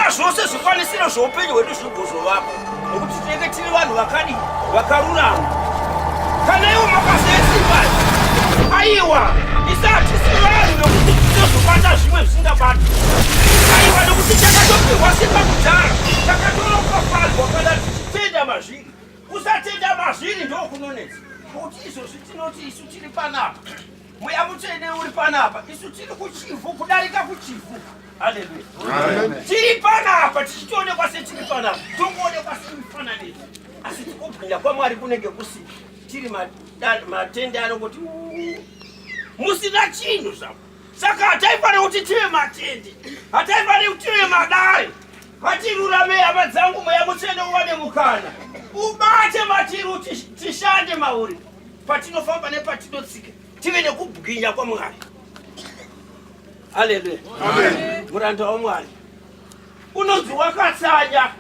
Tinoda zvose zvikwanisiro zvoupenyu hwedu zvigozovapo, nokuti tinenge tiri vanhu vakadii? Vakarurama. Kana iwo mabasa esimba aiwa, isu hatisi vanhu vekuti tinozobata zvimwe zvisingabati. Aiwa, nokuti takatopihwa simba kudhara, takatoropafadzwa kana tichitenda mazviri. Kusatenda mazviri ndokunonetsa, nokuti izvozvi tinoti isu tiri panapa, Mweya Mutsvene uri panapa, isu tiri kuchivhu kudarika kuchivhu. Haleluya. Tiri panapa tichitoonekwa setiri panapa, tongoonekwa semifananidzo, asi kubwinya kwaMwari kunenge kusi tiri matende anongoti musina chinhu zvako. Saka hataifanira kuti tive matende, hataifanira kuti tive madare. Ngatiruramei hama dzangu, Mweya Mutsvene uwane mukana ubate matiri, tishande mauri patinofamba nepatinotsika, tive nekubwinya kwaMwari. Haleluya. Muranda waMwari unonzi wakatsanya,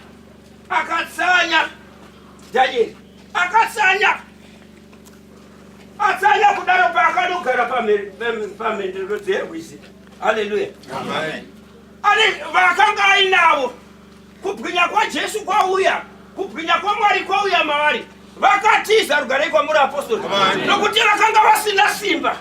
akatsanya Danieri akatsanya, atsanya kudaro paakanogara pamhenderero dzerwizi. Haleluya. Ane vakanga ainavo, kubwinya kwaJesu kwauya, kubwinya kwaMwari kwauya mavari, vakatiza rugare kwamuri apostori, nokuti vakanga vasina simba.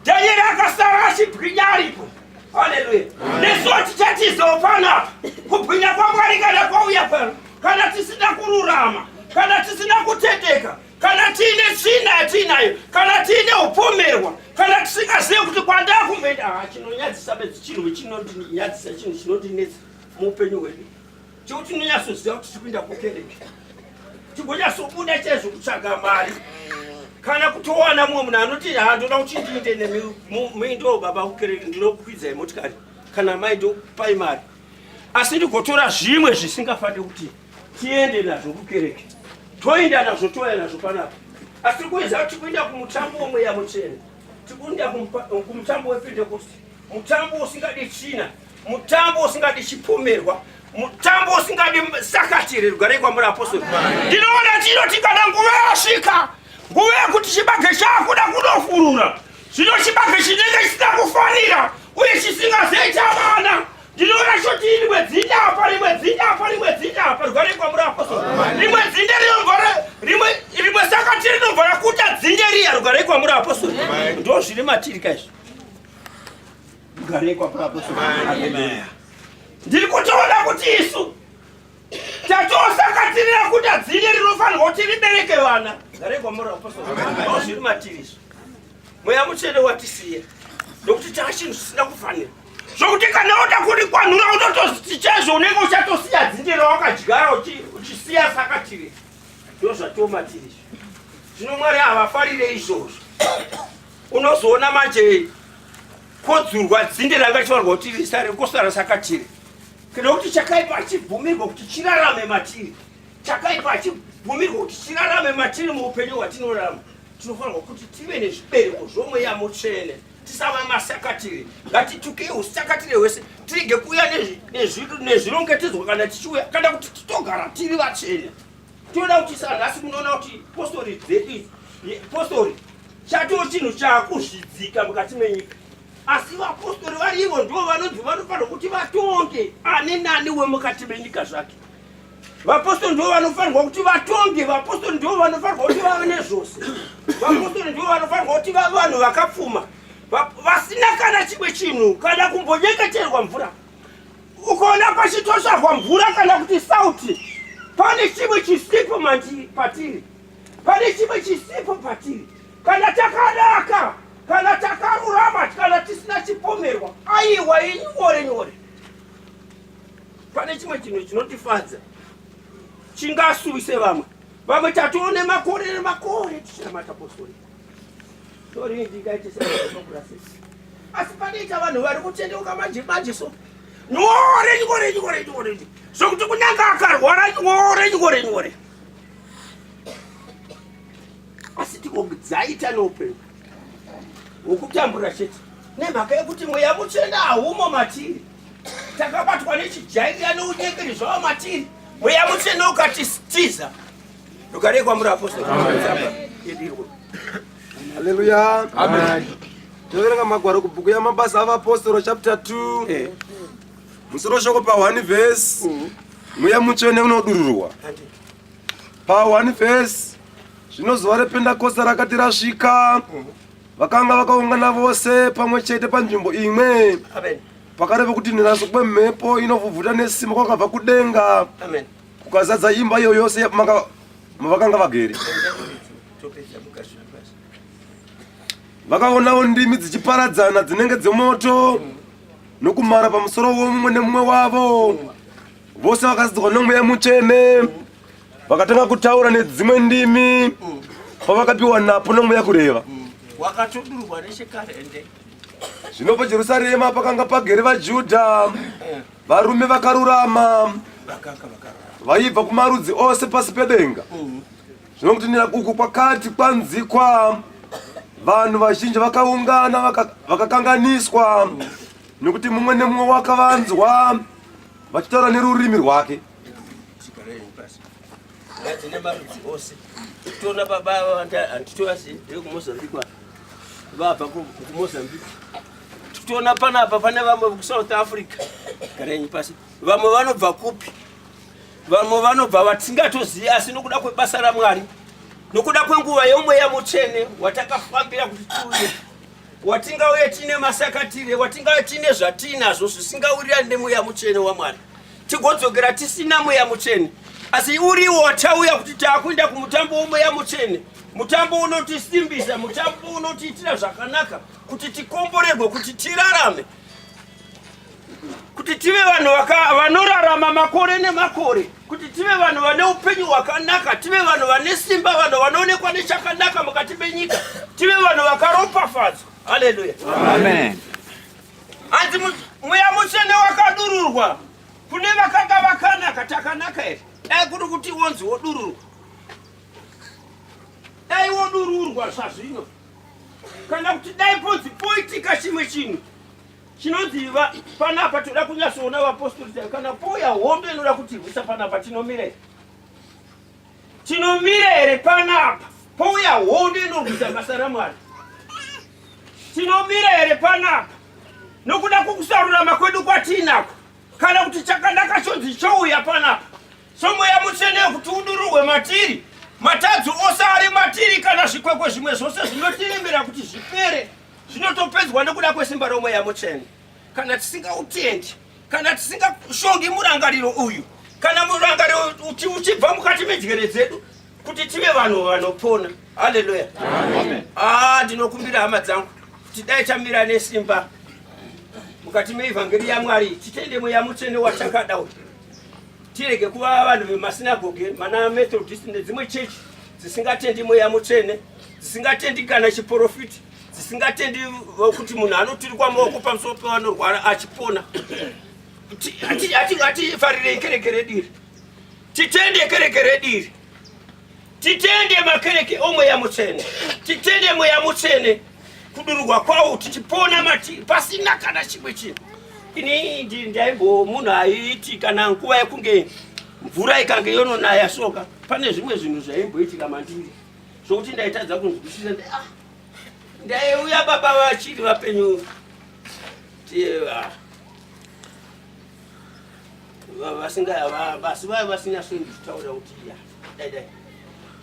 Dhanieri akasara achibwinya aripo. Haleluya. Nesuwo tichatizawo panapa. Kubwinya kwaMwari kana kwauya pano, kana tisina kururama, kana tisina kutendeka, kana tiine tsvina yatiinayo, kana tiine upomerwa, kana tisingazive kuti kwandakumboenda, ah, chinonyadzisa bedzi chinhu chinondinyadzisa, chinhu chinondinetsa muupenyu hwedu chekuti tinonyatsoziva kuti tiri kuenda kukereke, tigonyatsobuda chaizvo kutsvaga mari, kana kutowana mumwe munhu anoti ha, ndoda kuti ndiinde nemi muindowo baba kukereke, ndinokwidzai motikari, kana mai ndokupai mari, asi ndigotora zvimwe zvisingafaniri kuti tiende nazvo kukereke, toenda nazvo, touya nazvo panapa. Asi tiri kuedza kuti tikuenda kumutambo womweya mutsvene, tikuenda kumutambo wePentekosti, mutambo usingadi tsvina, mutambo usingadi chipomerwa, mutambo usingadi sakatire. Rugare kwamuri apostori. Ndinoona tinoti kana nguva yasvika, nguva yekuti chibage chakuda kunofurura, zvino chibage chinenge chisina kufanira uye chisingazoita vana, ndinoona choti rimwe dzinde apa, rimwe dzinde apa, rimwe dzinde apa. Rugare kwamuri apostori. Rimwe dzinde rinobva rimwe rimwe sakati rinobva rakuta dzinde riya. Rugare kwamuri apostori. Ndo zviri matiri kaizvi. Rugare kwamuri apostori. Ndiri kutoona kuti isu tatosakatirira kuta dzinde rinofanirwa kuti ribereke vana. Rugare kwamuri apostori. Ndo zviri matiri izvi. Mweya Mutsvene watisiya nokuti taa chinhu chisina kufanira, zvokuti kana woda kurikwanura unotoziti chaizvo unenge uchatosiya dzinde rawakadyara uchisiya sakatiri. Ndo zvatomatiri izvi. Zvino Mwari havafarire izvozvo. Unozoona manje kodzurwa dzinde ranga chifanirwa kuti risare, kosara sakatiri, nokuti chakaipa hachibvumirwa kuti chirarame matiri. Chakaipa hachibvumirwa kuti chirarame matiri muupenyu hwatinorarama. Tinofanirwa kuti tive nezvibereko zvomweya mutsvene, tisava masakatire. Ngatitukei usakatire hwese, tirege kuuya nezvirongedzwa kana tichiuya, kana kuti titogara tiri vatsvene. Tinoda kuti sanhasi munoona kuti postori dzedu idzi, postori chatoo chinhu chaakuzvidzika mukati menyika, asi vapostori vari ivo ndivo vanonzi vanofanirwa kuti vatonge ani nani wemukati menyika zvake. Vapostori ndivo vanofanirwa kuti vatonge, vapostori ndivo vanofanirwa kuti vave nezvose, vapostori ndivo vanofanirwa kuti vave vanhu vakapfuma, vasina kana chimwe chinhu, kana kumbonyengeterwa mvura. Ukaona pachitotsvagwa mvura kana kuti sauti, pane chimwe chisipo mandi patiri, pane chimwe chisipo patiri. Kana takanaka, kana takarurama, kana tisina chipomerwa, aiwa, inyore nyore. Pane chimwe chinhu chinotifadza chingasuwise vamwe. Vamwe tatoone makore nemakore tichinamata postori, tori ndingaite seakurasisi, asi panoita vanhu vari kutendeuka manje manje so nyore nyore nyore nyore, zvokuti kunyange akarwara nyore nyore nyore, asi tikobdzaita noupenyu hwokutambura chete nemhaka yekuti mweya mutsvene haumo matiri. Takabatwa nechijairira neunyengeri zvava matiri. Mweya mutsvene ukatitiza. Rugare kwamuri apostle. Haleluya. Amen. Toverenga magwaro kubhuku yaMabasa avaApostoro chapter 2. Musoro shoko pa 1 verse. Mweya mutsvene unodururwa. Pa 1 verse. Zvino zuva rePendakosta rakati rasvika, vakanga vakaungana vose pamwe chete panzvimbo imwe. Amen. Pakareva kuti neraso kwemhepo inovhuvhuta nesimba kwakabva kudenga. Amen. Kukazadza imba iyo yose mavakanga vagere. Vakaonawo ndimi dzichiparadzana dzinenge dzemoto nokumara pamusoro womumwe nemumwe wavo. Vose vakazadzwa noMweya Mutsvene, vakatanga kutaura nedzimwe ndimi pavakapiwa napo noMweya kureva. Wakatodurwa nechekare ende. Zvino paJerusarema pakanga pagere vaJudha, varume vakarurama, vaibva kumarudzi ose pasi pedenga. Zvino kutinhira uku kwakati kwanzikwa, vanhu vazhinji vakaungana vakakanganiswa, nekuti mumwe nemumwe wakavanzwa vachitaura nerurimi rwake. Dzine marudzi ose. Toona baba ava handitovazivi, ndevekuMozambique vabva kuMozambique. Toona panapa pane vamwe vekuSouth Africa, garenyi pasi. Vamwe vanobva kupi? Vamwe vanobva vatisingatozivi, asi nokuda kwebasa raMwari, nokuda kwenguva yomweya mutsvene watakafambira kuti tiuye, watingauye tiine masakatire, watingauye tiine zvatiinazvo zvisingawirirani nemweya mutsvene waMwari, tigodzokera tisina mweya mutsvene. Asi uriwo watauya kuti taakuenda kumutambo womweya mutsvene, mutambo unotisimbisa, mutambo unotiitira zvakanaka, kuti tikomborerwe, kuti tirarame, kuti tive vanhu vanorarama makore nemakore, kuti tive vanhu vane upenyu hwakanaka, tive vanhu vane simba, vanhu vanoonekwa nechakanaka mukati menyika, tive vanhu vakaropafadzwa. Haleluya, amen. Hanzi mweya mutsvene wakadururwa kune vakanga vakanaka. Takanaka here? Dai kuri kuti wonzi wodururwa, dai wodururwa zvazvino, kana kuti dai ponzi poitika chimwe chinhu chinonzi panapa toda kunyatsoona vapostori, kana pouya hondo inoda kutirwisa panapa, tinomira here? Tinomira here panapa pouya hondo inorwisa basa raMwari? Tinomira here panapa nokuda kwokusarurama kwedu kwatiinako, kana kuti chakanaka chonzi chouya panapa somweya mutsvene kuti udururwe matiri, matadzo ose ari matiri kana zvikwekwe zvimwe zvose zvinotiremera kuti zvipere, zvinotopedzwa nekuda kwesimba romweya mutsvene. Kana tisingautendi, kana tisingashongi murangariro uyu, kana murangariro uchibva mukati medyere dzedu, kuti tive vanhu vanopona. Haleluya, ah, ndinokumbira hama dzangu kuti dai tamira nesimba mukati meivhangeri yaMwari, titende mweya mutsvene watakada uyu, tirege kuva vanhu vemasinagoge, mana Methodist nedzimwe chechi dzisingatendi mweya mutsvene, dzisingatendi kana chiprofiti, dzisingatendi kuti munhu anoturikwa maoko pamusoro pevanorwara achipona. Hatifarirei kereke redu iri, titende kereke redu iri, titende makereke omweya mutsvene, titende mweya mutsvene kudururwa kwawo, tichipona matiri pasina kana chimwe chinhu. Ini ndaimbo munhu aiti kana nguva yekunge mvura ikange yononaya soka, pane zvimwe zvinhu zvaimboitika mandiri zvokuti ndaitadza kunzwisisa. Ndaiuya baba vachiri vapenyu, vasinga vaya vasina sonditaura kuti ya dai dai,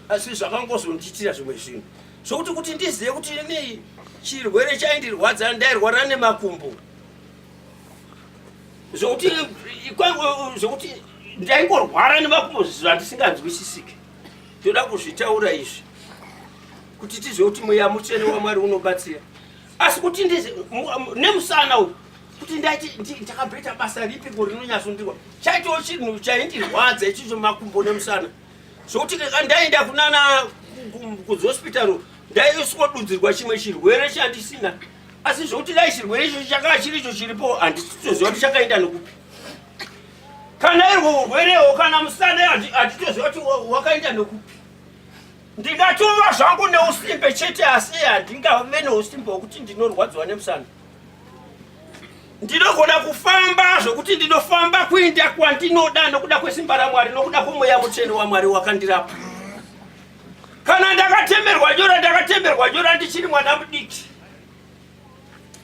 asi zvakangozondiitira zvimwe zvinhu zvokuti kuti ndizive kuti ini chirwere chaindirwadza, ndairwara nemakumbo zvokuti ndaingorwara nemakumbo zvandisinganzwisisike. Toda kuzvitaura izvi kuti tizive kuti mweya mutsvene waMwari unobatsira, asi kuti nemusana uyu kuti ndaiti ndakamboita basa ripi ko rinonyatsondirwa, chaitawo chinhu chaindirwadza ichicho, makumbo nemusana, zvokuti ndaenda kunana kuhospital ndaiswodudzirwa chimwe chirwere chandisina, asi zvokuti dai chirwere ichocho chakanga chiricho chiripo, handitoziva kuti chakaenda nokupi, kana irwo urwerewo kana musana, handitoziva kuti wakaenda nokupi. Ndingatova zvangu neusimbe chete, asi handingave neusimbe hwekuti ndinorwadziwa nemusana. Ndinogona kufamba zvokuti ndinofamba kuenda kwandinoda nokuda kwesimba raMwari, nokuda kwomweya mutsvene waMwari wakandirapa. Kana ndakatemerwa nyora, ndakatemerwa nyora ndichiri mwana mudiki.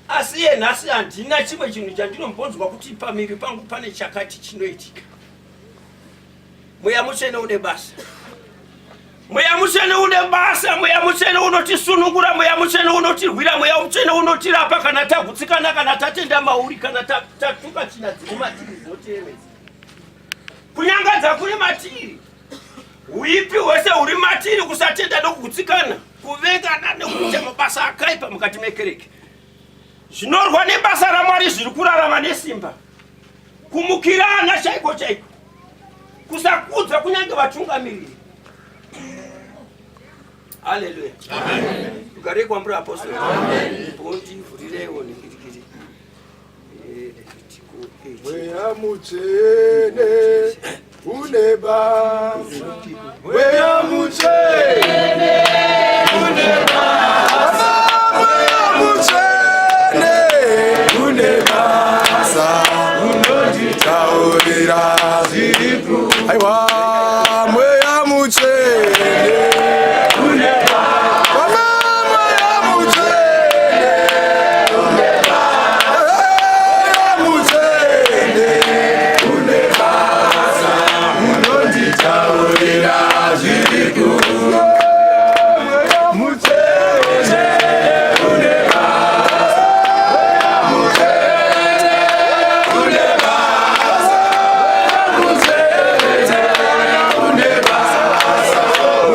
Asi iye nhasi handina chimwe chinhu chandinombonzwa kuti pamiri pangu pane chakati chinoitika. Mweya Mutsvene une basa. Mweya Mutsvene une basa. Mweya Mutsvene unotisunungura. Mweya Mutsvene unotirwira. Mweya Mutsvene unotirapa kana tagutsikana, kana tatenda mauri, kana tatuka tsvina dziri matiri dzinotiremedza. Kunyangadza kuri matiri. Huipi hwese huri matiri, kusatenda nokugutsikana, kuvengana nekuita mabasa akaipa mukati mekereke. Zvinorwa nebasa raMwari zviri kurarama nesimba. Kumukirana chaiko chaiko. Kusakudza kunyange vatungamiriri. Haleluya. Amen. Ugare kwambura apostle. Amen. Bondi vhurireiwo nengirigiri. Mweya mutsvene une basa. Mweya mutsvene une basa. Mweya mutsvene une basa. Unonditaurira zviripo. Aiwa mweya mutsvene une basa. Mweya mutsvene une basa. Mweya mutsvene une basa. Unonditaurira zviripo. Mweya mutsvene une basa. Mweya mutsvene une basa. Mweya mutsvene une basa.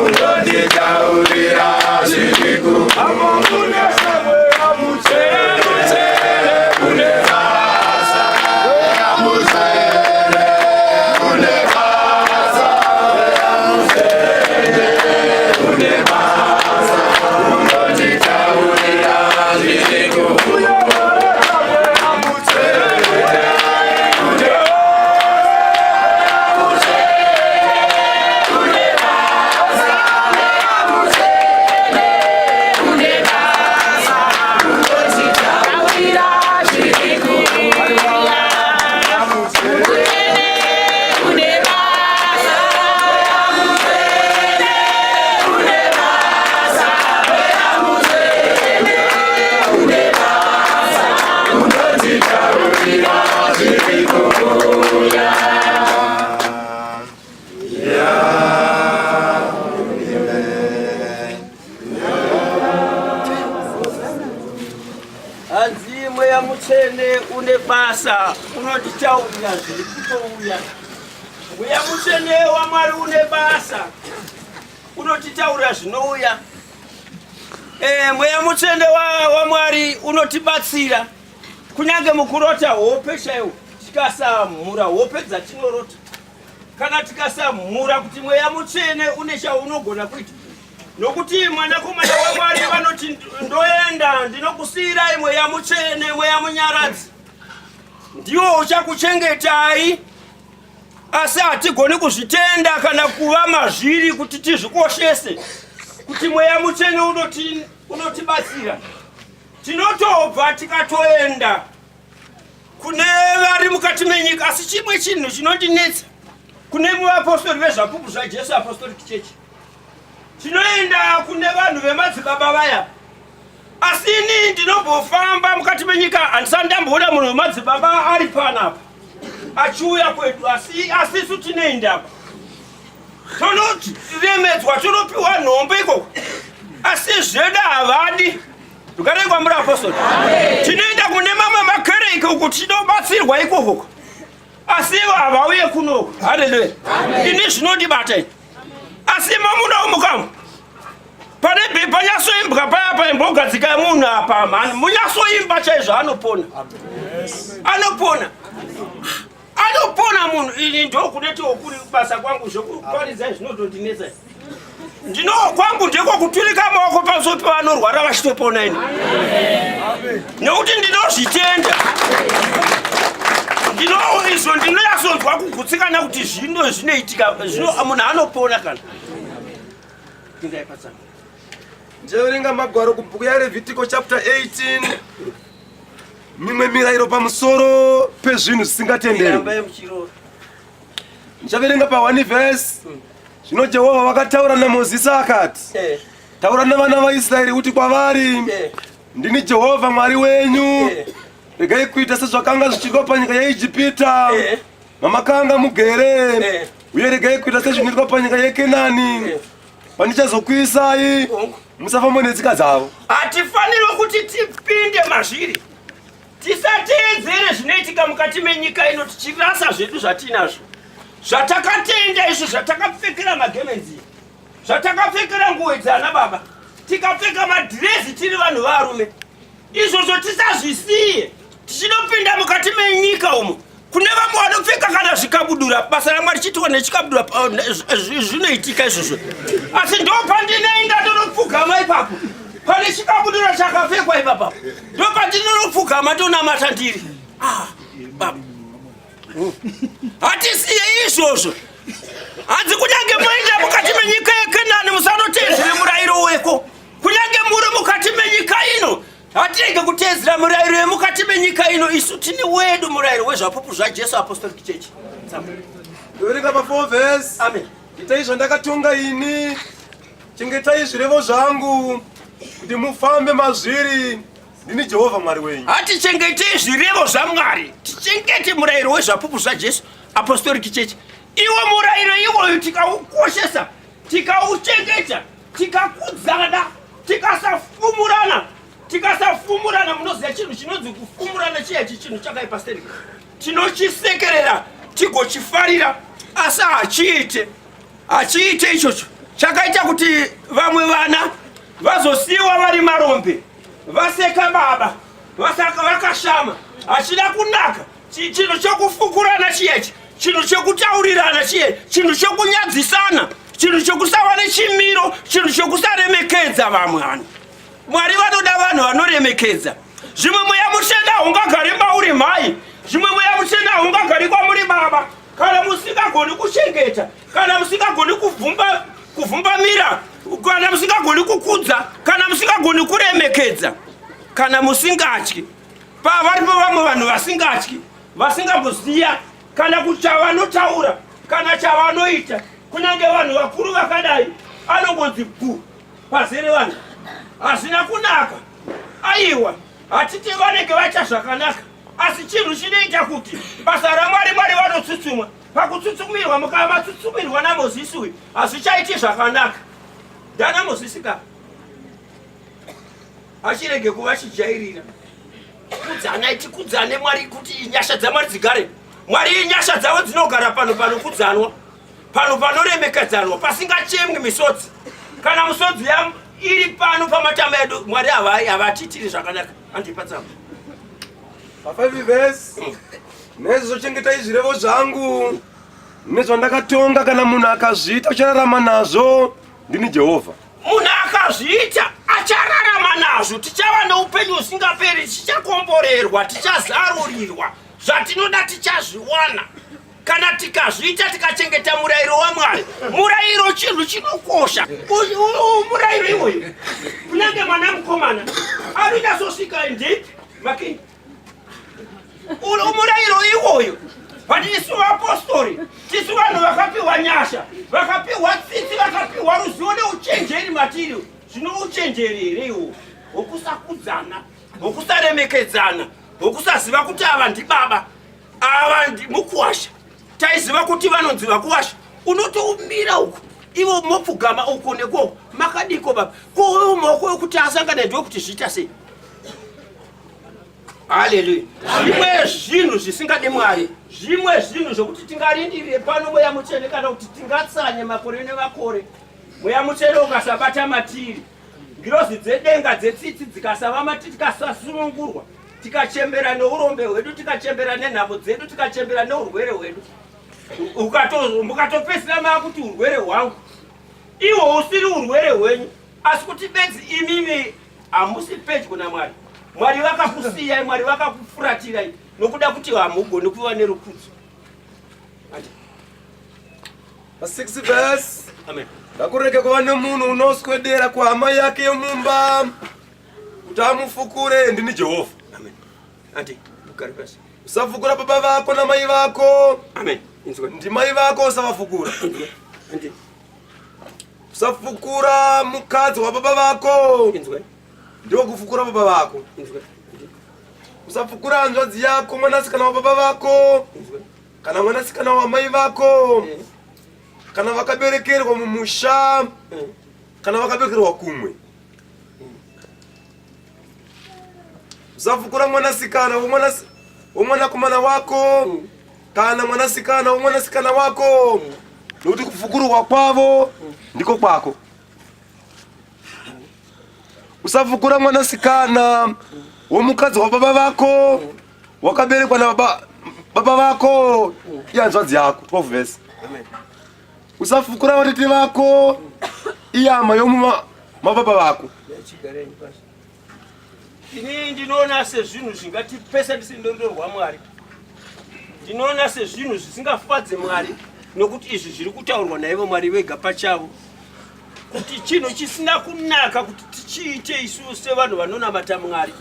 Unonditaurira zviripo. Mweya mutsvene une basa. Mweya mutsvene une basa. Mweya mutsvene une basa. Unonditaurira zviripo. Mweya mutsvene une Hanzi mweya mutsvene une basa unotitaurira zviri kutouya. Mweya mutsvene waMwari une basa unotitaurira zvinouya. E, mweya mutsvene waMwari unotibatsira kunyange mukurota hope chaiwo, tikasamhura hope dzatinorota kana tikasamhura kuti mweya mutsvene une chaunogona kuita, nokuti mwanakomana waMwari vanoti, ndoenda ndinokusiyirai mweya mutsvene, mweya munyaradzi, ndiwo uchakuchengetai. Asi hatigoni kuzvitenda kana kuva mazviri kuti tizvikoshese kuti mweya mutsvene unotibatsira. Tinotobva tikatoenda kune vari mukati menyika. Asi chimwe chinhu chinondinetsa kune muvapostori veZvapupu zvaJesu Apostolic Church, tinoenda kune vanhu vemadzibaba vaya, asi ini ndinombofamba mukati menyika, handisati ndamboona munhu wemadzibaba ari panapa achiuya kwedu, asi asisu tinoendako, tonoremedzwa, tonopiwa nhombo ikoko, asi zvedu havadi. Tukarei kwamuri apostle. Tinoenda kune mamwe makereke uku tinobatsirwa ikoko, asi ivo havauye kunoku. Haleluya. Ini zvinondibata ini. Asi imo munomukamu pane panyasoimbwa paya paimbogadzika munhu apa mhani, munyasoimba chaizvo, anopona, anopona, anopona munhu. Ini ndokunetiwo kuri basa kwangu, zvekuparidza zvinotondinetsa. Ndino kwangu ndeko kuturika maoko pamusoro pevanorwara vachitopona ini, nekuti ndinozvitenda. Ndino izvo ndinonyatsonzwa kugutsikana kuti zvino zvinoitika zvino, munhu anopona kana pindai patsanga. Ndichaverenga magwaro kubhuku yaRevhitiko chapter 18, mimwe mirayiro pamusoro pezvinhu zvisingatenderwi. Rambai muchirova. Ndichaverenga pa1 verse. Zvino Jehovha vakataura naMozisi akati, taura navana vaIsraeri uti kwavari, Ndini Jehovha Mwari wenyu. Regai kuita sezvakanga zvichiitwa panyika yeIjipita mamakanga mugere, uye regai kuita sezvinoitwa panyika yeKenani pandichazokuisai, musafamba netsika dzavo. Hatifanirwe kuti tipinde mazviri, tisateedzere zvinoitika mukati menyika ino, tichirasa zvedu zvatinazvo, zvatakatenda izvo, zvatakapfekera magemenzi, zvatakapfekera nguo idzi ana baba, tikapfeka madhirezi tiri vanhu varume, izvozvo tisazvisiye tichinopinda mukati menyika umo kune vamwe vanopfeka kana zvikabudura. Basa raMwari chiitwa nechikabudura, zvinoitika izvozvo, asi ndo pandinoenda ndonopfugama ipapo pane chikabudura chakapfekwa ipapapo, ndo pandinonopfugama ndonamata ndiri. Ah, baba, hatisiye izvozvo. Hanzi kunyange moenda mukati menyika yeKenani, musanoteedzere murayiro weko. Kunyange muri mukati menyika ino, hatirege kuteedzera murayiro yemukati menyika ino. Isu tine wedu murayiro weZvapupu zvaJesu Apostolic Church. Verenga pa 4 verse. Amen. Itai zvandakatonga ini, chengetai zvirevo zvangu kuti mufambe mazviri. Ndini Jehovha Mwari wenyu. Hatichengetei zvirevo zvaMwari, tichengete murayiro weZvapupu zvaJesu Apostolic Church. Iwo murayiro iwoyo tikaukoshesa, tikauchengeta, tikakudzana, tikasafumurana, tikasafumurana. Munoziva chinhu chinonzi kufumurana chiya, chinhu chakaipa stereki. Tinochisekerera tigochifarira, asi hachiite, hachiite ichocho. Chakaita kuti vamwe vana vazosiyiwa vari marombe, vaseka baba, vasaka vakashama. Hachina kunaka chinhu chokufukurana chiyechi, chinhu chokutaurirana chiye, chinhu chokunyadzisana, chinhu chokusava nechimiro, chinhu chokusaremekedza vamwe vanhu. Mwari vanoda vanhu vanoremekedza. Zvimwe mweya mutsvene haungagari mauri mhai, zvimwe mweya mutsvene haungagari kwamuri baba, kana musingagoni kuchengeta, kana musingagoni kuvhumba kuvhumbamira, kana musingagoni kukudza, kana musingagoni kuremekedza, kana musingatyi. Pavaripo vamwe vanhu vasingatyi, vasingamboziya kana kuchavanotaura kana chavanoita. Kunyange vanhu vakuru vakadai, anongonzi bvu pazere vanhu. Hazvina kunaka, aiwa. Hatiti vanenge vaita zvakanaka, asi chinhu chinoita kuti basa raMwari, Mwari vanotsutsumwa. Pakutsutsumirwa, mukava matsutsumirwa naMozisi uyu, hazvichaiti zvakanaka. Ndana Mozisi ka, achirege kuva chijairira. Kudzanai, tikudzane Mwari kuti nyasha dzaMwari dzigare. Mwari nyasha dzavo dzinogara pano panokudzanwa, pano panoremekedzanwa, pasingachemwi misodzi. Kana musodzi iri pano pamatama edu, Mwari havatiitiri zvakanaka. Andipa tsamba. Pa 5 verse. Nezvo chengetai zvirevo zvangu nezvandakatonga, kana munhu akazviita uchararama nazvo. Ndini Jehovha. Munhu akazviita achararama nazvo, tichava neupenyu husingaperi, tichakomborerwa, tichazarurirwa zvatinoda, tichazviwana kana tikazviita, tikachengeta murayiro waMwari. Murayiro chinhu chinokosha. Murayiro iwoyo, kunyange mwana mukomana anonyatsosvika ndepi makini murayiro iwoyo. But isu vapostori tisu vanhu vakapiwa nyasha, vakapiwa tsitsi, vakapiwa ruzivo neuchenjeri matiri. Zvino uchenjeri here iwo hwokusakudzana, hwokusaremekedzana, hwokusaziva kuti ava ndibaba, ava mukuwasha? Taiziva kuti vanonzi vakuwasha, unotoumira uku, ivo mopfugama uko nekoko, makadiko baba? Ko maoko ekuti asangane ndokuti zviita sei? Haleluya! Zvimwe zvinhu zvisingadi Mwari, zvimwe zvinhu zvokuti tingarindirire pano mweya mutsvene, kana kuti tingatsanye makore nemakore, mweya mutsvene ukasabata matiri, ngirozi dzedenga dzetsitsi dzikasava matiri, tikasasunungurwa, tikachembera neurombe hwedu, tikachembera nenhamo dzedu, tikachembera neurwere hwedu, mukatopedzisira maakuti urwere hwangu, ihwo usiri urwere hwenyu, asi kuti bedzi imimi hamusi pedyo naMwari. Mwari vakakusiyai, Mwari vakakufuratirai nokuda kuti hamugoni kuva nerukudzo. Pa 6 verse. Amen. Ngakurege kuva nemunhu unoswedera kuhama yake yomumba kuti amufukure. Ndini Jehovha. Amen. Andi ugare pasi. Usafukura baba vako namai vako. Amen. Inzwa. Ndimai vako, usavafukura. Inzwa. Andi Usafukura mukadzi wababa vako. Inzwa. Ndiko kufukura baba vako. Usafukura hanzvadzi yako, mwanasikana wababa vako, kana mwanasikana wamai vako, kana vakaberekerwa mumusha, kana vakaberekerwa kumwe. Usafukura mwanasikana womwanakomana wako, kana mwanasikana womwanasikana wako, nokuti kufukurwa kwavo ndiko kwako. Usafukura mwanasikana womukadzi wababa vako wakaberekwa nababa baba vako ihanzvadzi yako. 12 verse. Usafukura vatete vako iyama yomuma mababa vako. Ini ndinoona sezvinhu zvingatipesa ndisindoriro rwaMwari. Ndinoona sezvinhu zvisingafadze Mwari nokuti izvi zviri kutaurwa naivo Mwari vega pachavo kuti chinhu chisina kunaka kuti tichiite isu sevanhu vanonamata Mwari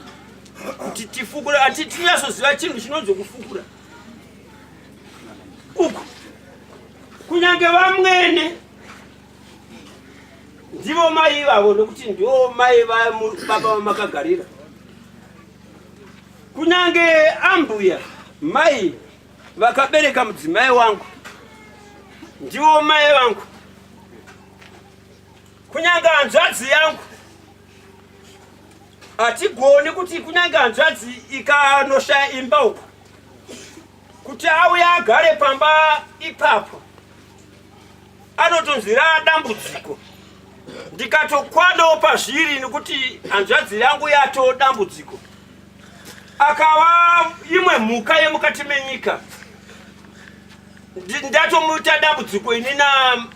kuti tifukure ati tinyatsoziva chinhu chinonzi kufukura uku kunyange vamwene ndivo mai ivavo nokuti ndivo mai vababa vamakagarira kunyange ambuya mai vakabereka mudzimai wangu ndivo mai vangu kunyange hanzvadzi yangu hatigoni kuti kunyange hanzvadzi ikanoshaya imba uku kuti auye agare pamba ipapo anotonzi raadambudziko ndikatokwanawo pazviri nekuti hanzvadzi yangu yatoo dambudziko akava imwe mhuka yemukati menyika ndatomuita dambudziko ini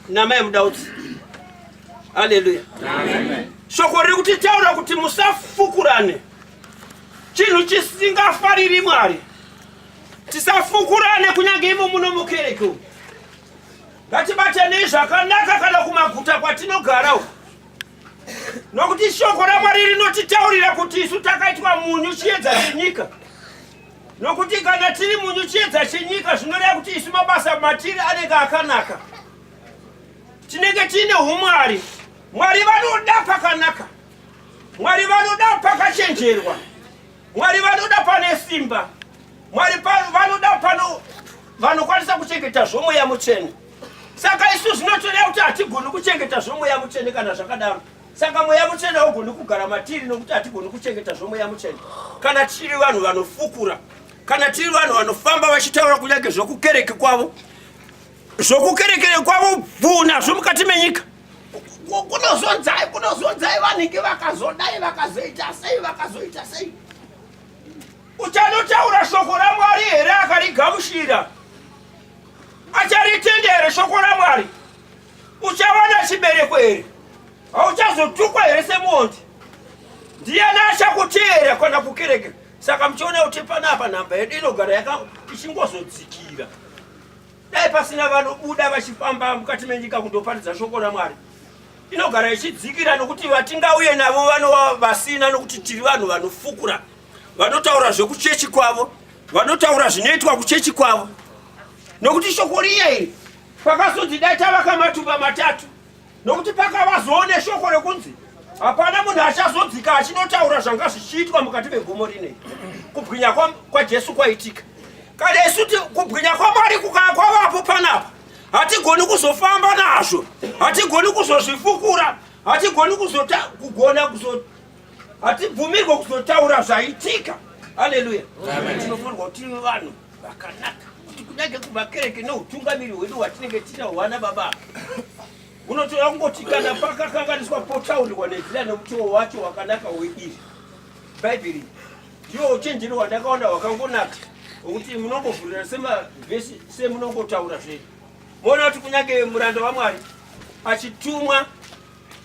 namai mudautsi haleluya shoko riri kutitaura kuti musafukurane chinhu chisingafariri mwari tisafukurane kunyange imo muno mukereke umu Ngatibatanei zvakanaka kana kumaguta kwatinogara uku. Nokuti shoko raMwari rinotitaurira kuti isu takaitwa munyu chiedza chenyika. Nokuti kana tiri munyu chiedza chenyika zvinoreva kuti isu mabasa matiri anenge akanaka. Tinenge tiine humwari. Mwari vanoda pakanaka. Mwari vanoda pakachenjerwa. Mwari vanoda pane simba. Mwari vanoda pano vanokwanisa kuchengeta zvomweya mutsvene. Saka isu zvinotoreva kuti hatigoni kuchengeta zvomweya mutsvene kana zvakadaro. Saka mweya mutsvene haugoni kugara matiri nokuti hatigoni kuchengeta zvomweya mutsvene. Kana tiri vanhu vanofukura, kana tiri vanhu vanofamba vachitaura kunyange zvokukereke kwavo, zvokukerekere kwavo bvuu nazvo mukati menyika. Kunozonzai, kunozonzai vanenge vakazodai, vakazoita sei, vakazoita sei. Uchanotaura shoko raMwari here akarigamuchira? Acharitenda here shoko raMwari? Uchawana chibereko here? Hauchazotukwa here semuondi? Ndiyani achakuteera kana kukereke? Saka muchiona kuti panapa nhamba yedu inogara yaka ichingozodzikira. Dai pasina vanobuda vachifamba mukati menyika kundoparidza shoko raMwari, inogara ichidzikira nokuti vatingauye navo vanova vasina, nokuti tiri vanhu vanofukura, vanotaura zvekuchechi kwavo, vanotaura zvinoitwa kuchechi kwavo, nokuti shoko riya iri pakazonzi dai tavaka matumba matatu nokuti pakavazoone shoko rekunzi hapana munhu achazodzika achinotaura zvanga zvichiitwa mukati megomo rinei kubwinya kwajesu kwaitika kana isu kubwinya kwamwari kukaa kwavapo panapa hatigoni kuzofamba nazvo hatigoni kuzozvifukura hatigoni kugona kuzo hatibvumirwe kuzotaura zvaitika haleluya tinofanirwa kuti tive vanhu vakanaka kuti kunyange kumakereke neutungamiri hwedu hwatinenge tinahwo vana baba unotoda kungoti kana pakakanganiswa potaurirwa nenzira nemutoo wacho wakanaka weiri bhaibheri ndiwo uchenjeri hwandakaona hwakangonaka wekuti munongovhurira semavhesi semunongotaura zvenyu moona kuti kunyange muranda wamwari achitumwa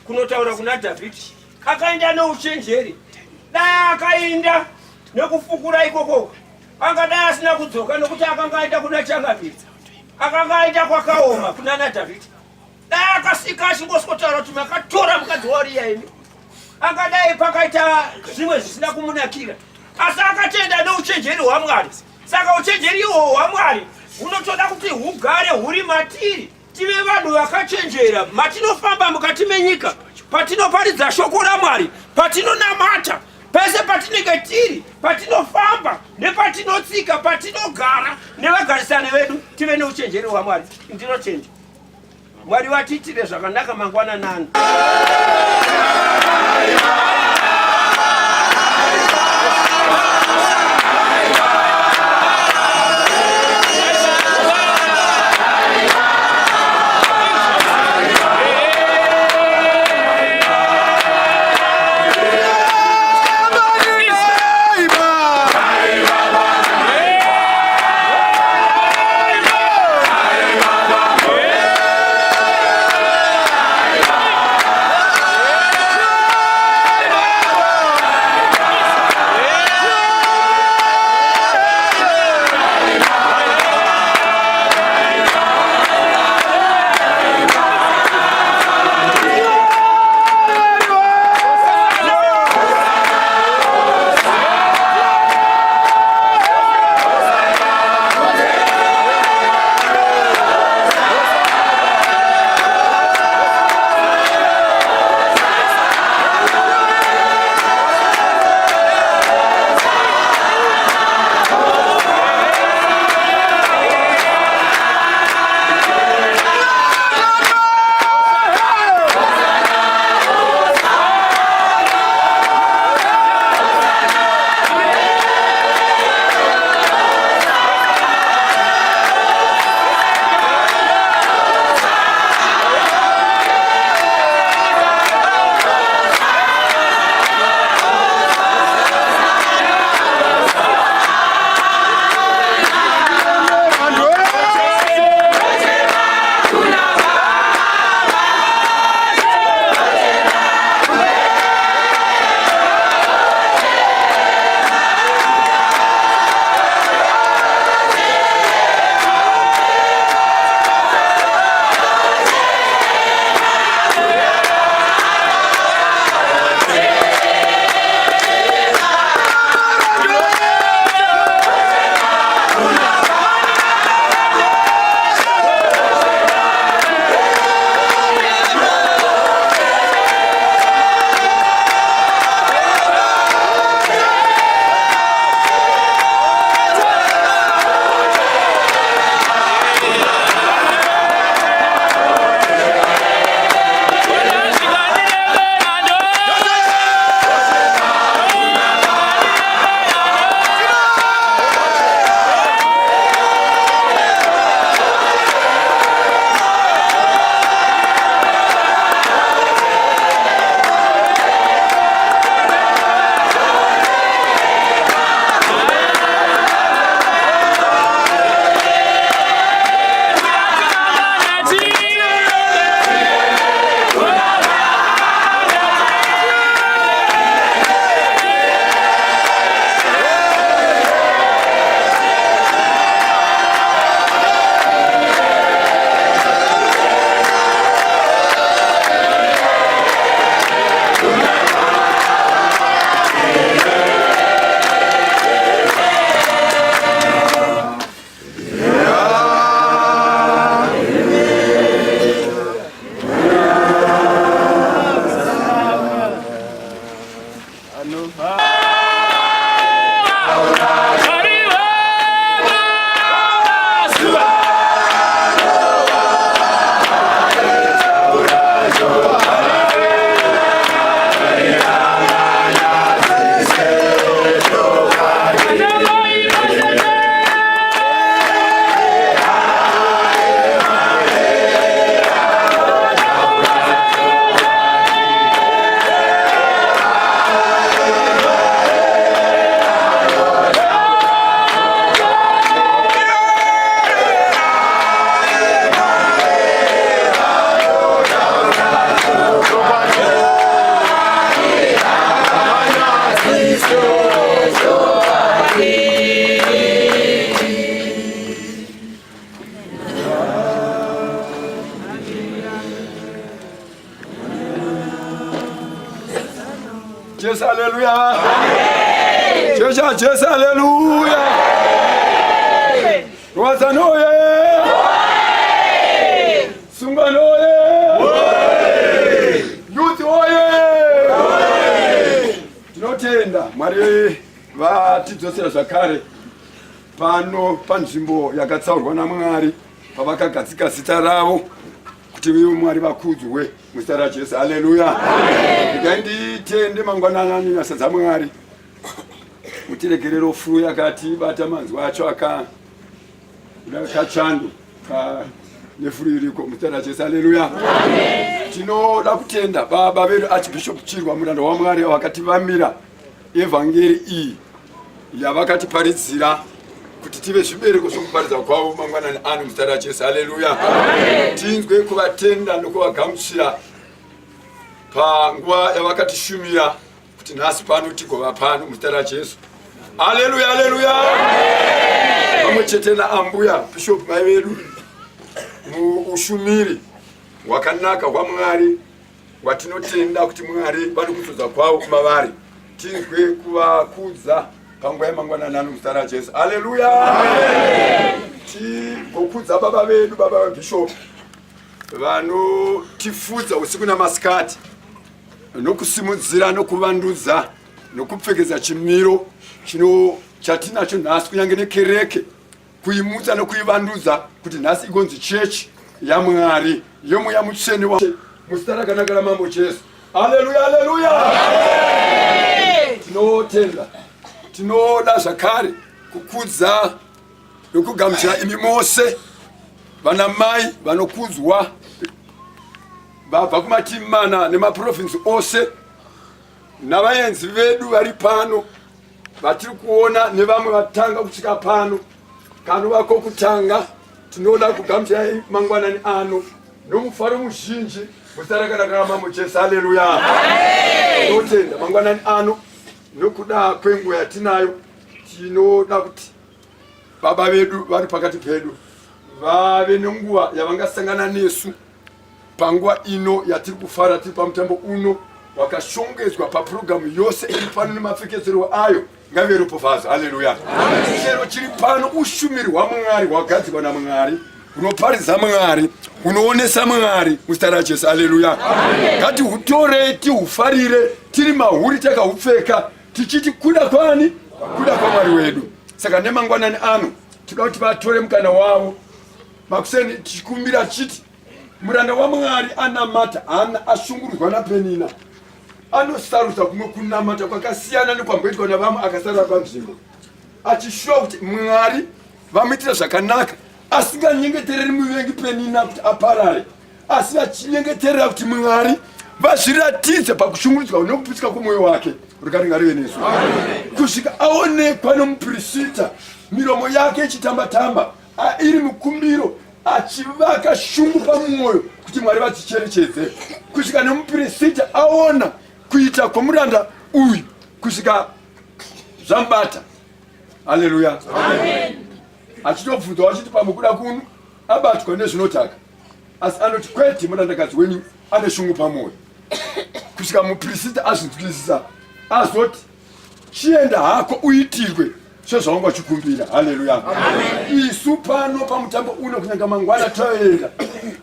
kunotaura kuna Dhavhidhi akaenda neuchenjeri. Dai akaenda nekufukura ikoko angadai asina kudzoka nokuti akanga aenda kuna changamire, akanga aenda kwakaoma kuna naDhavhidhi. Dai akasika achingoswotaura kuti makatora mukadzi waUriya imi, angadai pakaita zvimwe zvisina kumunakira, asi akatenda neuchenjeri hwaMwari. Saka uchenjeri ihwohwo hwaMwari hunotoda kuti hugare huri matiri. Tive vanhu vakachenjera matinofamba mukati menyika, patinoparidza shoko raMwari, Patinonamata, pese patinenge tiri, patinofamba, nepatinotsika, patinogara nevagarisani vedu, tive neuchenjeri hwaMwari. Ndinotenda. Mwari vatiitire zvakanaka mangwananani. Jesu haleluya. Jesu Jesu haleluya. Rwadzano oye. Sungano oye. Youth oye. Mwari vatidzosera zvakare pano panzvimbo yakatsaurwa naMwari pavakagadzika zita ravo kuti ivo Mwari vakudzwe muzita raJesu. Haleluya. Regai nditende mangwanani nyasha dzaMwari mutiregerero furu yakatibata manzwi acho aka kachando ka nefuru iriko muzita raJesu. Haleluya. Tinoda kutenda baba vedu Archbishop Chirwa muranda waMwari vakativamira evhangeri iyi yavakatiparidzira kuti tive zvibereko zvokuparidza kwavo mangwanani ano muzita raJesu. Haleluya. Tinzwe kuvatenda nokuvagamuchira panguva yavakatishumira kuti nhasi pano tigova pano muzita raJesu. Haleluya, haleluya. Pamwe chete naambuya Bishop mai vedu muushumiri hwakanaka hwaMwari watinotenda kuti Mwari vari kuzodza kwavo mavari tinzwe kuvakudza panguva yemangwanani ano muzita raJesu. Haleluya. Tigokudza baba vedu, baba vabhishopu vanotifudza usiku namasikati nokusimudzira nokuvandudza nokupfekedza chimiro chino chatinacho nhasi kunyange nekereke kuimutsa nokuivandudza kuti nhasi igonzi chechi yaMwari yomweya mutsvene wa muzita rakanaka ramambo Jesu. Haleluya, haleluya. Tinotenda, tinoda zvakare kukudza nokugamuchira imi mose vanamai vanokudzwa vabva kumativi mana nemaprovinsi ose navaenzi vedu vari pano vatiri kuona nevamwe vatanga kusvika pano kanova kokutanga. Tinoda kugamuchirai mangwanani ano nomufaro muzhinji muzita rakanaka ramambo Jesu. Haleluya. Tinotenda mangwanani ano nokuda kwenguva yatinayo. Tinoda kuti baba vedu vari pakati pedu vave nenguva yavangasangana nesu panguva ino yatiri kufara tiri pamutambo uno wakashongedzwa papurogiramu yose iri pano nemapfekedzerwo ayo ngave ropafadzo. Haleluya. Chero chiri pano ushumiri hwaMwari hwagadzirwa naMwari hunoparidza Mwari hunoonesa Mwari muzita raJesu. Haleluya. Ngatihutorei tihufarire tiri mahuri takahupfeka tichiti kuda kwani? Kuda kwaMwari wedu. Saka nemangwanani ano tinoda kuti vatore mukana wavo makuseni tichikumbira tichiti muranda waMwari anamata hana ashungurudzwa naPenina anosarudza kumwe kunamata kwakasiyana nekwamboitwa navamwe akasara panzvimbo achishuwa kuti Mwari vamuitira zvakanaka asinganyengetereri muvengi Penina kuti aparare asi vachinyengeterera kuti Mwari vazviratidze pakushungurudzwa nekuputsika kwomwoyo wake. Rugare ngarive nesu kusvika aonekwa nomupirisita miromo yake ichitamba-tamba iri mukumbiro achivaka shungu pamwoyo kuti Mwari vachicherechedze kusvika nemupirisita aona kuita kwomuranda uyu kusvika zvamubata. Haleluya. Achitobvunzwa achiti pamwe kuda kunu abatwa nezvinotaka, asi anoti kwete, murandakadzi wenyu ane shungu pamwoyo kusvika mupirisita azvinzwisisa azoti chienda hako uitirwe sezvawanga uchikumbira. Haleluya. Isu pano pamutambo uno kunyange mangwana toenda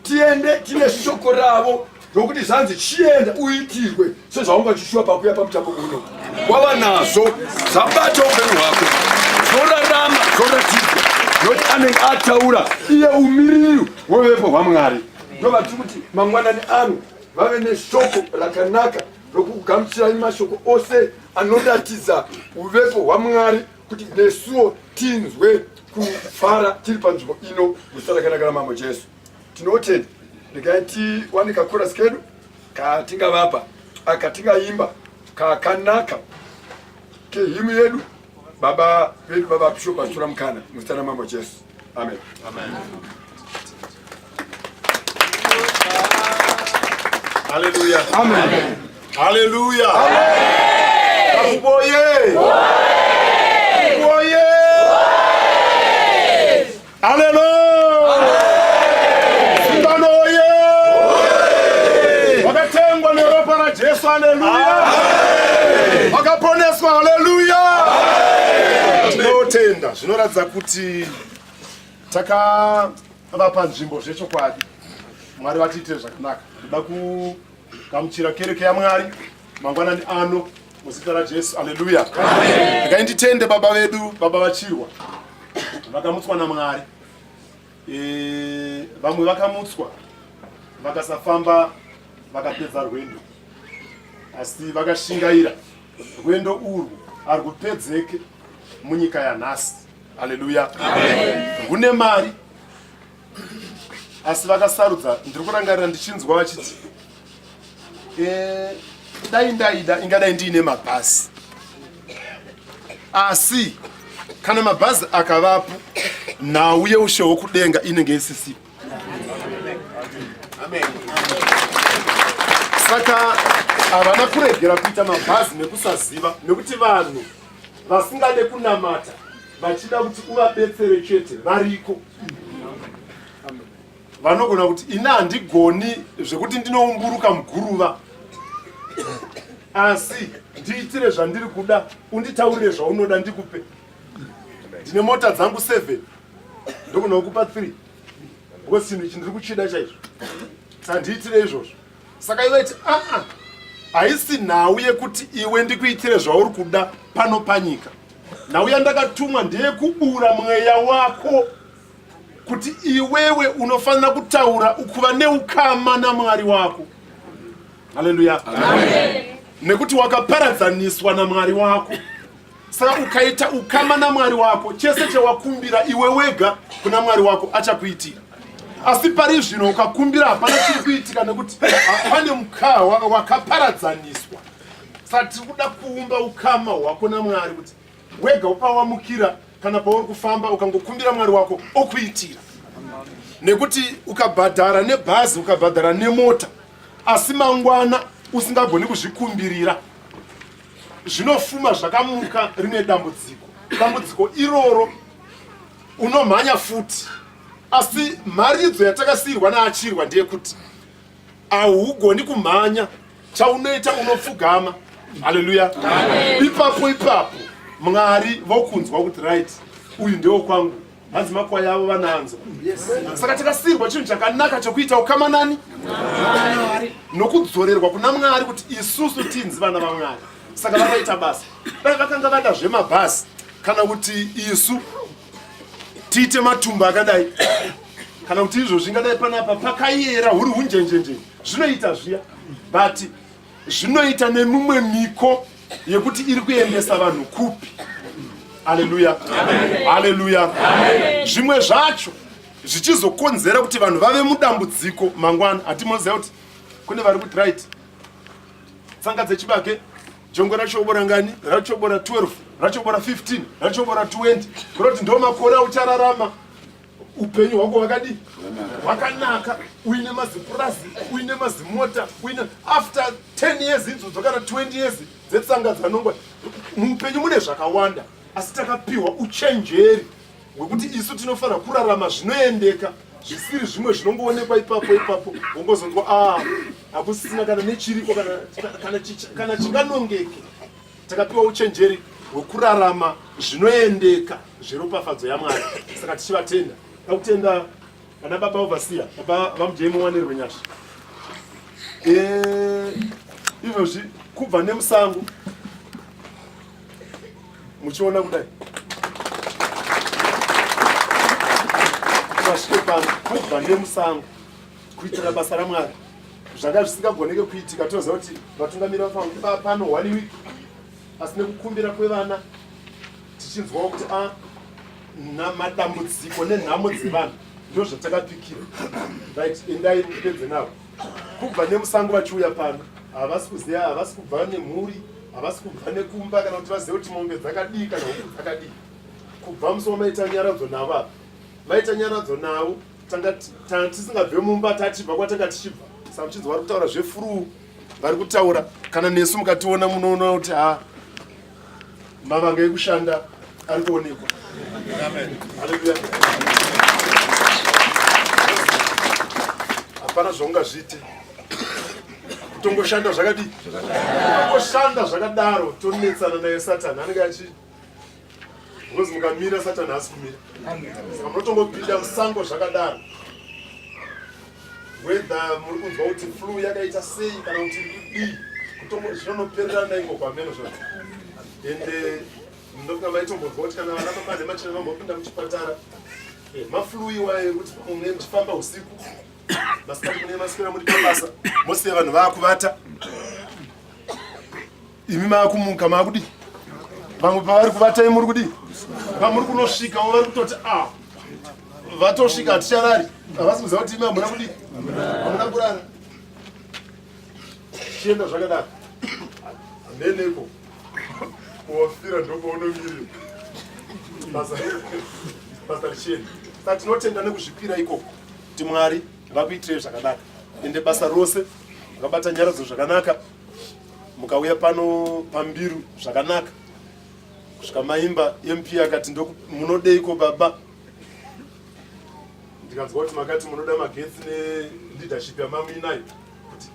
tiende tine shoko ravo rokuti zvanzi chienda uitirwe sezvawanga uchishuwa pakuya pamutambo uno. Wava nazvo zvabata upenyu hwako, zvorarama, zvoratidzwa nokuti anenge ataura iye umiriri hwevepo hwaMwari. Ndovatiri kuti mangwanani ano vave neshoko rakanaka rokugamuchirai mashoko ose anoratidza uvepo hwaMwari kuti nesuwo tinzwe kufara tiri panzvimbo ino muzita rakanaka ramambo Jesu. Tinotenda. Regai tiwane kakorasi kedu katingavapa akatingaimba kakanaka kehimu yedu baba vedu baba Bishop vachitora mukana muzita ramambo Jesu. Amen. Amen. Hallelujah. Amen. Hallelujah. Amen. Oye. Oye. Hallelujah. Sungano oye. Wakatengwa neropa raJesu. Hallelujah. Wakaponeswa. Hallelujah. Tinotenda zvinoratidza kuti takavapa nzvimbo zvechokwadi. Mwari vatiitire zvakanaka. Ndoda kugamuchira kereke yaMwari mangwanani ano. Muzita raJesu, aleluya. Regai nditende baba vedu, baba vaChirwa, vakamutswa naMwari. E, vamwe vakamutswa vakasafamba vakapedza rwendo, asi vakashingaira rwendo urwu harwupedzeke munyika yanhasi. Aleluya. Rwune mari asi vakasarudza. Ndiri kurangarira ndichinzwa vachiti e, dai ndaida ingadai ndiine mabhazi, asi kana mabhazi akavapo nhau yeushe hwokudenga inenge isisipo. Saka havana kuregera kuita mabhazi nekusaziva, nekuti vanhu vasingade kunamata vachida kuti uvabetsere chete variko. Vanogona kuti ini handigoni zvekuti ndinoumburuka muguruva, asi ndiitire zvandiri kuda, unditaurire zvaunoda ndikupe. Ndine mota dzangu 7, ndogona kukupa 3 because chinhu ichi ndiri kuchida chaizvo, saka ndiitire izvozvo. Saka iwe iti aa, haisi nhau yekuti iwe ndikuitire zvauri kuda pano panyika. Nhau yandakatumwa ndeyekubura mweya wako kuti iwewe unofanira kutaura kuva neukama naMwari wako. Haleluya. Nekuti wakaparadzaniswa naMwari wako. Saka ukaita ukama naMwari wako, chese chawakumbira iwe wega kuna Mwari wako achakuitira. Asi pari zvino ukakumbira hapana chiri kuitika nekuti pane mukaha wakaparadzaniswa. Saka tiri kuda kuumba ukama hwako naMwari kuti wega upawamukira kana pauri kufamba ukangokumbira Mwari wako okuitira. Nekuti ukabhadhara nebhazi, ukabhadhara nemota, asi mangwana usingagoni kuzvikumbirira, zvinofuma zvakamuka rine dambudziko. Dambudziko iroro unomhanya futi. Asi mharidzo yatakasiyirwa naAchirwa ndeyekuti haugoni kumhanya, chaunoita unopfugama. Haleluya. Ipapo ipapo Mwari vokunzwa kuti right, uyu ndewo kwangu, hanzi makwai avo vananzwa. Saka takasiyirwa chinhu chakanaka chokuita ukama nani? Mwari, nokudzorerwa kuna Mwari kuti isusu tinzi vana vaMwari. Saka vakaita basa. Dai vakanga vada zvemabhazi kana kuti isu tiite matumba akadai kana kuti izvo zvingadai panapa pakayera huri hunjenjenje, zvinoita zviya, but zvinoita nemumwe miko yekuti iri kuendesa vanhu kupi. Haleluya, haleluya. Zvimwe zvacho zvichizokonzera kuti vanhu vave mudambudziko mangwana. Hatimoziva kuti kune vari kuti right, tsanga dzechibage jongwe rachobora ngani, rachobora 12, rachobora 15, rachobora 20, kuroti ndo makore auchararama upenyu hwako hwakadii, hwakanaka, uine mazipurazi, uine mazimota, uine after 10 years idzodzo kana 20 years dzetsanga dzanongwa. Muupenyu mune zvakawanda, asi takapiwa uchenjeri hwekuti isu tinofanira kurarama zvinoendeka, zvisiri zvimwe zvinongoonekwa ipapo ipapo, wongozonzwa a hakusisina kana nechiriko kana chinganongeke. Takapiwa uchenjeri hwekurarama zvinoendeka zveropafadzo yaMwari. Saka tichivatenda, takutenda vana baba overseer, baba vaMujemu wanerwe nyasha. Izvozvi kubva nemusango muchiona kudai vasvike pano, kubva nemusango kuitira basa raMwari zvanga zvisingagoneke kuitika. Toziva kuti vatungamiri vafanira pano one week, asi nekukumbira kwevana tichinzwawo kuti a madambudziko nenhamo dzevanhu ndo zvatakapikira. Right, endai mupedze navo. Kubva nemusango vachiuya pano havasi kuziva, havasi kubva nemhuri, havasi kubva nekumba kana kuti vazive kuti mombe dzakadii kana huku dzakadii. Kubva musi wamaita nyaradzo navo apa, maita nyaradzo navo, tanga tisingabve mumba, tachibva kwatanga tichibva. Saka muchinzwa vari kutaura zvefuruu, vari kutaura kana nesu mukationa munoona kuti ha mavanga ekushanda ari kuonekwa. Haleluya. Hapana zvaungazviite, kutongoshanda zvakadii, kutongoshanda zvakadaro. Tonetsana naye Satani anenge achi, because mukamira Satani haasi kumira. Saka munotongopinda musango zvakadaro, whether muri kunzwa kuti flu yakaita sei kana kuti iri kudii. Zvinonopererana iko kwameno zvazvo. Ende ndofunga maitombonzwa kuti kana vana baba nemachena vambopinda muchipatara eh, maflu iwayo ekuti mune muchifamba usiku masikati mune maswera muri pabasa mosiya vanhu vaakuvata imi maakumuka maakudii vamwe pavari kuvatai muri kudii pamuri kunosvikawo vari kutoti a ah, vatosvika haticharari havasi kuziva kuti imi hamuna kudii hamuna kurara chienda zvakadaro ameneko kuwafira ndopaunomirira basa basa richienda saka tinotenda nekuzvipira ikoko kuti mwari vakuitirei zvakanaka ende basa rose makabata nyaradzo zvakanaka mukauya pano pambiru zvakanaka kusvika maimba mp akati munodeiko baba ndikanzwa kuti makati munoda magetsi neleadership yamamuinayo kuti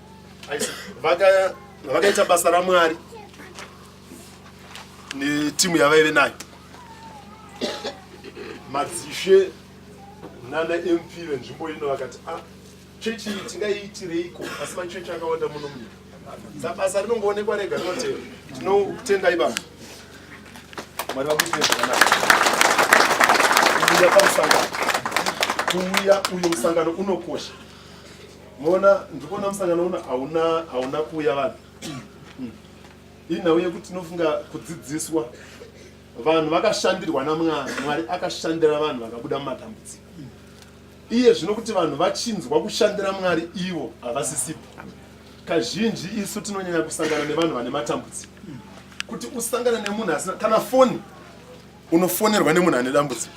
vakaita basa ramwari netimu yavaive nayo madzishe nana mp venzvimbo ino vakati ah, chechi iyi tingaiitireiko asi machechi akawanda muno munyika sa basa rinongoonekwa rega rinotera tinotendai baba mwari vakuitire zvakanaka kuuya pamusangano kuuya uyu musangano unokosha moona ndikuona musangano uno hauna hauna kuuya vanhu hmm. inhau yekuti tinofunga kudzidziswa vanhu vakashandirwa namwari mwari akashandira vanhu vakabuda mumatambudziko Iye zvino kuti vanhu vachinzwa kushandira Mwari ivo havasisipo. Kazhinji isu tinonyanya kusangana nevanhu vane matambudziko. Kuti usangane nemunhu asina kana foni unofonerwa nemunhu ane dambudziko.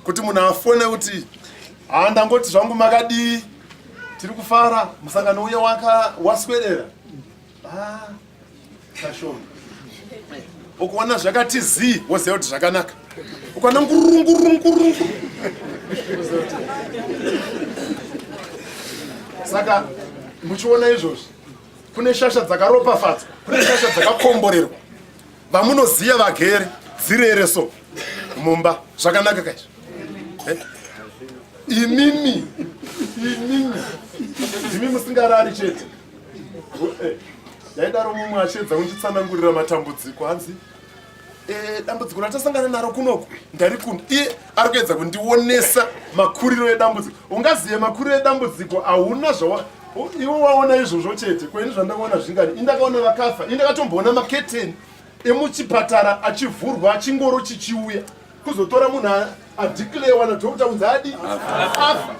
Kuti munhu afone kuti haa ndangoti zvangu makadii tiri kufara musangano uye waka waswedera. Ah, kashoma ukuona zvakati zii woziva kuti zvakanaka ukaona ngurungurungurungu saka muchiona izvozvi kune shasha dzakaropafadzwa kune shasha dzakakomborerwa vamunoziva vagere dzirere so mumba zvakanaka kaizvo eh? imimi imimi ndimi musingarari chete Eh, ndaidaro mumwe achiedza kunditsanangurira matambudziko hanzi eh, dambudziko ratasangana naro kunoku ndarikunda iye ari kuedza kundionesa makuriro edambudziko ungazive makuriro edambudziko hauna zvawa iwe waona izvozvo chete kweni zvandakaona zvingani indakaona vakafa indakatomboona maketeni emuchipatara achivhurwa chingoro chichiuya kuzotora munhu adeclarewa nadokta kunzi adi afa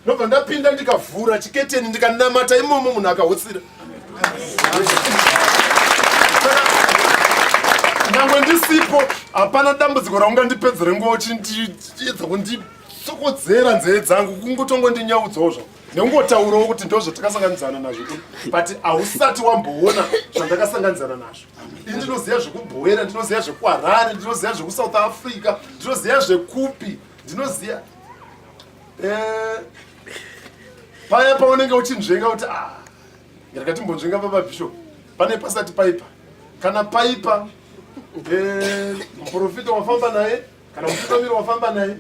ndobva ndapinda ndikavhura chiketeni ndikanamata imomo munhu akahotsira nyangwe ndisipo hapana dambudziko raungandipedzere nguva uchindiedza kunditsokodzera nzeve dzangu kungotongondinyaudzawo zvako nekungotaurawo kuti ndozvatakasanganidzana nazvo but hausati wamboona zvandakasanganidzana nazvo ini ndinoziva zvekubhoera ndinoziva zvekuharare ndinoziva zvekusouth africa ndinoziva zvekupi ndinoziva Eh, paya paunenge uchinzvenga kuti ah, ndakatimbonzvenga baba bishop pane pasati paipa kana paipa eh, muprofita wafamba naye kana mutungamiri wafamba naye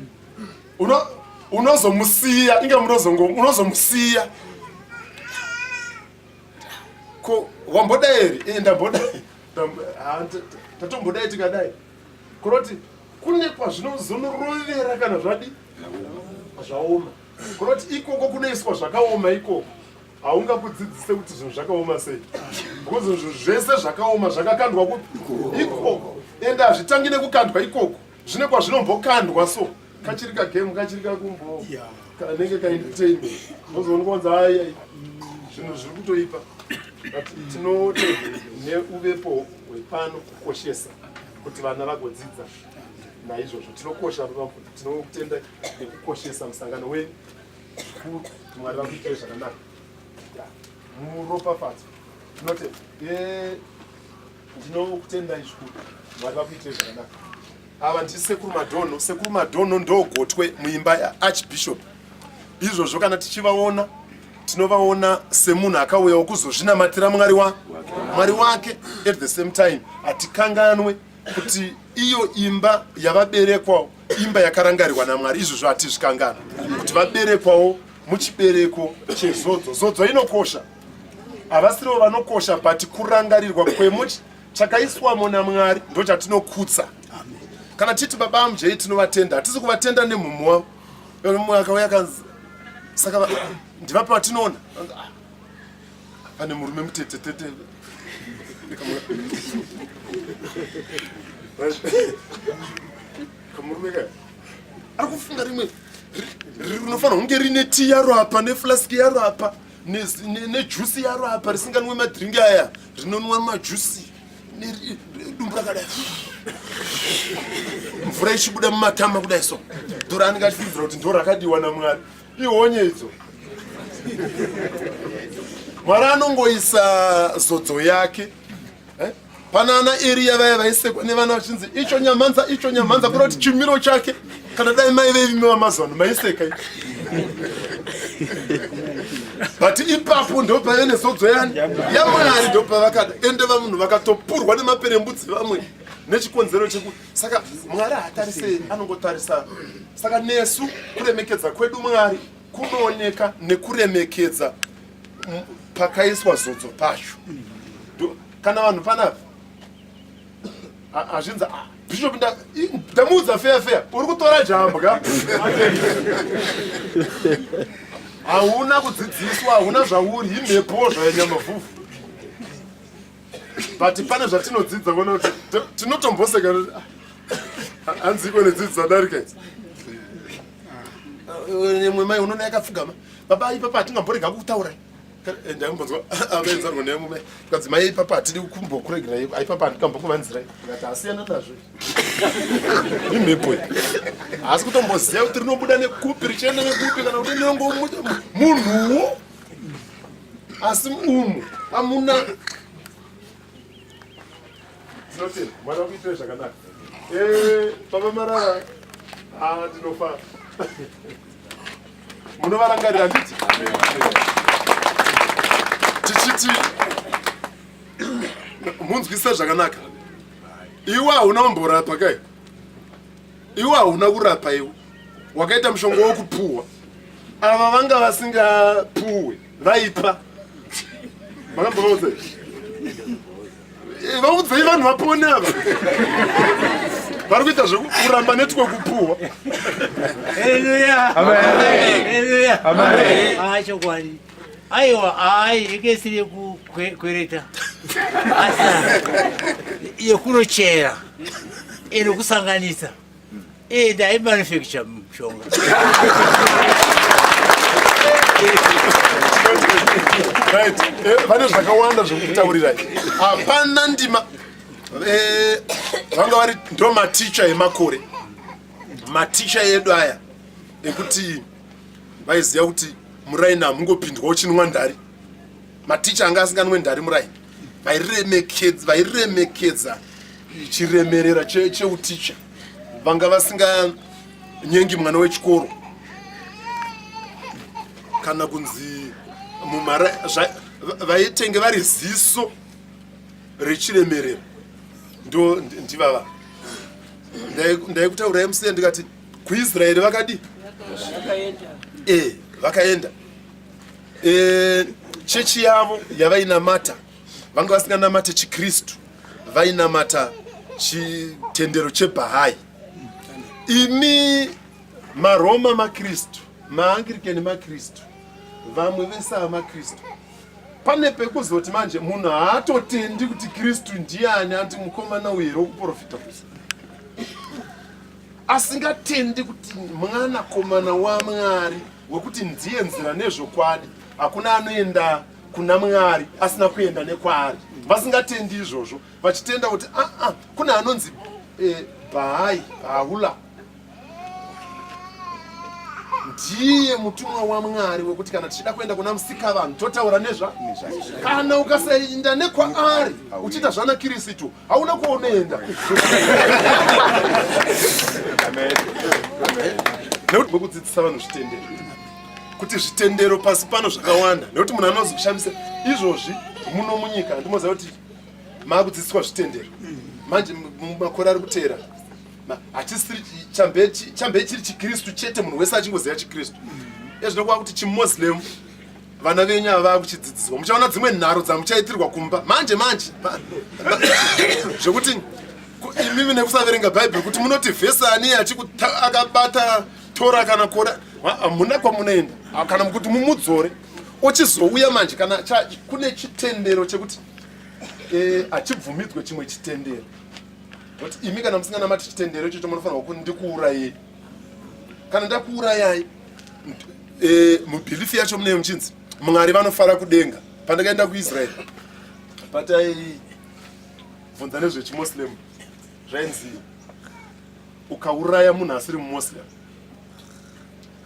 unozomusiya inge unozomusiya ko wambodai here eh, ndambodai tatombodai tikadai kuroti kune kwazvinozonorovera kana zvadi zvaoma kunoti ikoko kunoiswa zvakaoma ikoko haungakudzidzise kuti zvinhu zvakaoma sei because zvinhu zvese zvakaoma zvakakandwa kupi ikoko ende hazvitangi nekukandwa ikoko zvine kwazvinombokandwa so kachiri kagame kachiri kakumbo kanenge kaentertainment ozoonekwa kunzi ai zvinhu zviri kutoipa but tinote neuvepo hwepano kukoshesa kuti vana vagodzidza naizvozvo tinokosha tinokutenda nekukoshesa musangano wenyu zvikuru kuti mwari vakuitire zvakanaka muropafadzo tinotenda eh, ndinokutendai zvikuru mwari vakuitire zvakanaka ava ndisekuru madhono sekuru madhono ndogotwe muimba yaarchbishop izvozvo kana tichivaona tinovaona semunhu akauyawo kuzozvinamatira mwari wa mwari wake at the same time hatikanganwe kuti iyo imba yavaberekwawo imba yakarangarirwa namwari izvozvo hatizvikanganwa kuti vaberekwawo muchibereko chezodzo zodzo inokosha Havasirivo vanokosha but kurangarirwa kwemuchi chakaiswamo naMwari ndochatinokutsa. Kana titi baba amjei tinovatenda, hatisi kuvatenda nemhumu wavo. Mumwe akauya akanzi saka ndivapi vatinoona? Ah, pane murume mutetetete kamurume kaya ari kufunga rimwe rinofanira kunge rine tii yaro apa neflaski yaro apa nejusi yaro apa risinganwe madhiringi aya rinonwa majusi dumbu rakadai mvura ichibuda mumatama kudai so dora anenge achifungidzira kuti ndo rakadiwa namwari ihonye idzo mwari anongoisa zodzo yake eh? Pana ana Eriya vaya vaisekwa nevana vachinzi icho nyamhanza icho nyamhanza kuda kuti chimiro chake kana dai mai veivimi vamazano maiseka but ipapo ndopaive nezodzo yani yamwari ndopavakada ende vamunhu vakatopurwa nemaperembudzi vamwe nechikonzero cheku saka mwari haatarise anongotarisa saka nesu kuremekedza kwedu mwari kunooneka nekuremekedza pakaiswa zodzo pacho kana vanhu panapa hazvinzi ah, bishop ndamuudza feya feya uri kutora jambwa hauna kudzidziswa hauna zvauri imhepo zvayanyamavhuvhu but pane zvatinodzidza kona kuti tinotomboseka ah, hanziko nedzidzo dzadarika idzi imwe mai unoona yakapfugama baba ipapa hatingamborega kutaura eh, ndaimbonzwa avaenzarwa nemume tikanzi mai ipapa hatidi kumbokuregerai ipapa handikambokuvanzirai ndikati asiyana nazvo imhepo iyi haasi kutomboziva kuti rinobuda nekupi richienda nekupi kana kuti rinongo munhuwo asi umu amuna Tinotenda mwana kuitire zvakanaka. Eh, baba Marara, ah ndinofara. Munovarangarira handiti? Tichiti munzwisise zvakanaka. Iwe hauna kumborapa kai? Iwe hauna kurapa iwe. Wakaita mushonga wokupuwa. Ava vanga vasingapuwe, vaipa. Makambovaudza Eh, vaudzei vanhu vapone ava vari kuita zvekuramba netwekupuhwa ah, chokwadi aiwa ai ikesiri yekukwereta asi yekunochera inokusanganisa Eh, ndai manufacture mushonga. Right. Eh, vane zvakawanda zvekutaurirai. Hapana ndima eh, vanga vari ndo maticha emakore. Maticha edu aya ekuti vaiziva kuti muraini hamungopindwa uchinwa ndari. Maticha anga asinganwe ndari muraini. Vairemekedza vairemekedza chiremerera cheuticha. Vanga vasinganyengi mwana wechikoro kana kunzi mumara vaitenge vari ziso rechiremerera ndo ndivava ndaikutaurai musiya ndikati kuisraeri vakadii e vakaenda e, chechi yavo yavainamata vanga vasinganamate chikristu vainamata chitendero chebhahai imi maroma makristu maangirikeni makristu vamwe vese ava makristu pane pekuzoti manje munhu haatotendi kuti kristu ndiani anti mukomana uyu here wekuprofita asingatendi kuti mwanakomana wamwari wekuti ndiye nzira nezvokwadi hakuna anoenda kuna mwari asina kuenda nekwaari vasingatendi izvozvo vachitenda kuti aa ah, ah, kune anonzi eh, bhahai bhaula ndiye mutumwa wamwari wekuti kana tichida kuenda kuna musika vanhu totaura nezva kana ukasaenda nekwaari uchiita zvana kirisitu hauna kwaunoenda nekuti vekudzidzisa vanhu zvitendero kuti zvitendero pasi pano zvakawanda nekuti munhu anozoshamisa izvozvi muno munyika ndimoziva kuti maakudzidziswa zvitendero manje mumakore ari kuteera hachisiri chambe chiri chikristu chete munhu wese achingoziva chikristu ezvino kwava kuti chimuslim Vana venyu ava vakuchidzidziswa, muchaona dzimwe nharo dzamuchaitirwa kumba manje manje zvekuti imimi nekusaverenga bhaibheri kuti munoti vhesi ani akabata tora kana kora hamuna kwamunoenda kana kuti mumudzore ochizouya manje kana kune chitendero chekuti eh, hachibvumidzwe chimwe chitendero kuti imi kana musinganamati chitendero ichocho munofanirwa kundikuurayei kana ndakuurayai e, mubhilifi yacho mune muchinzi mwari vanofara kudenga pandakaenda kuisraeri pataibvunza nezvechimoslem zvainzi ukauraya munhu asiri mumoslem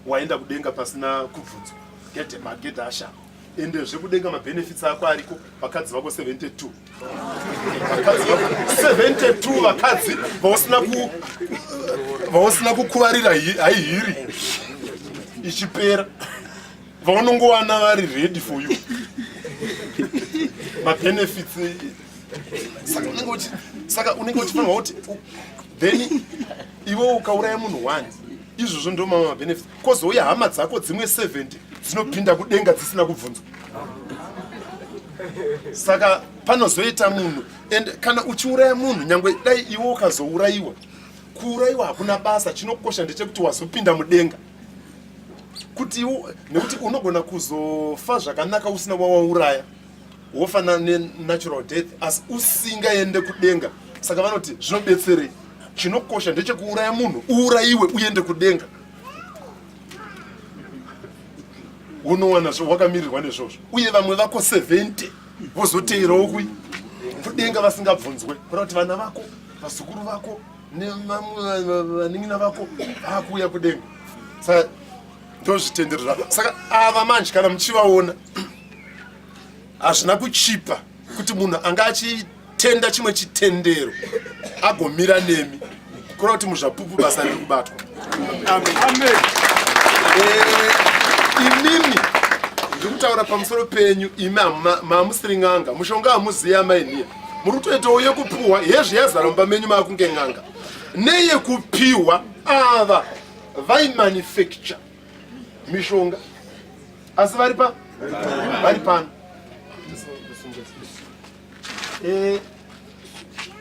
waenda kudenga pasina kubvunzwa gedhe magedhe ashama ende zvekudenga mabenefits ako ariko vakadzi vako 72 vakadzi vako 72 vakadzi vausina ku vausina kukuvarira haihiri ichipera vaunongowana vari ready for you mabenefits saka unenge uchifanirwa kuti then iwe ukauraya munhu one izvozvo ndo mamwe mabenefits kozouya hama dzako dzimwe 70 dzinopinda kudenga dzisina kubvunzwa saka panozoita munhu and kana uchiuraya munhu nyangwe dai iwe ukazourayiwa kuurayiwa hakuna basa chinokosha ndechekuti wazopinda mudenga kuti nekuti unogona kuzofa zvakanaka usina wawauraya wofa nenatural death asi usingaende kudenga saka vanoti zvinobetserei chinokosha ndechekuuraya munhu uurayiwe uende kudenga unowana wakamirirwa nezvozvo uye vamwe vako 70 vozoteerawo kui kudenga vasingabvunzwe kuda kuti vana vako vazukuru vako nevamwe vanin'ina vako vakuuya kudenga saka ndozvitendero zvako saka ava manje kana muchivaona hazvina kuchipa kuti munhu anga achitenda chimwe chitendero agomira nemi kureva kuti muzvapupu basa riri kubatwa amen eh, imimi ndiri kutaura pamusoro penyu imi mamusiri n'anga mushonga hamuzivi amainiya muri kutoitawo yekupuhwa hezvi yazara mumba menyu maakunge n'anga neyekupiwa ava vaimanufacture mishonga asi vari pa vari pano eh,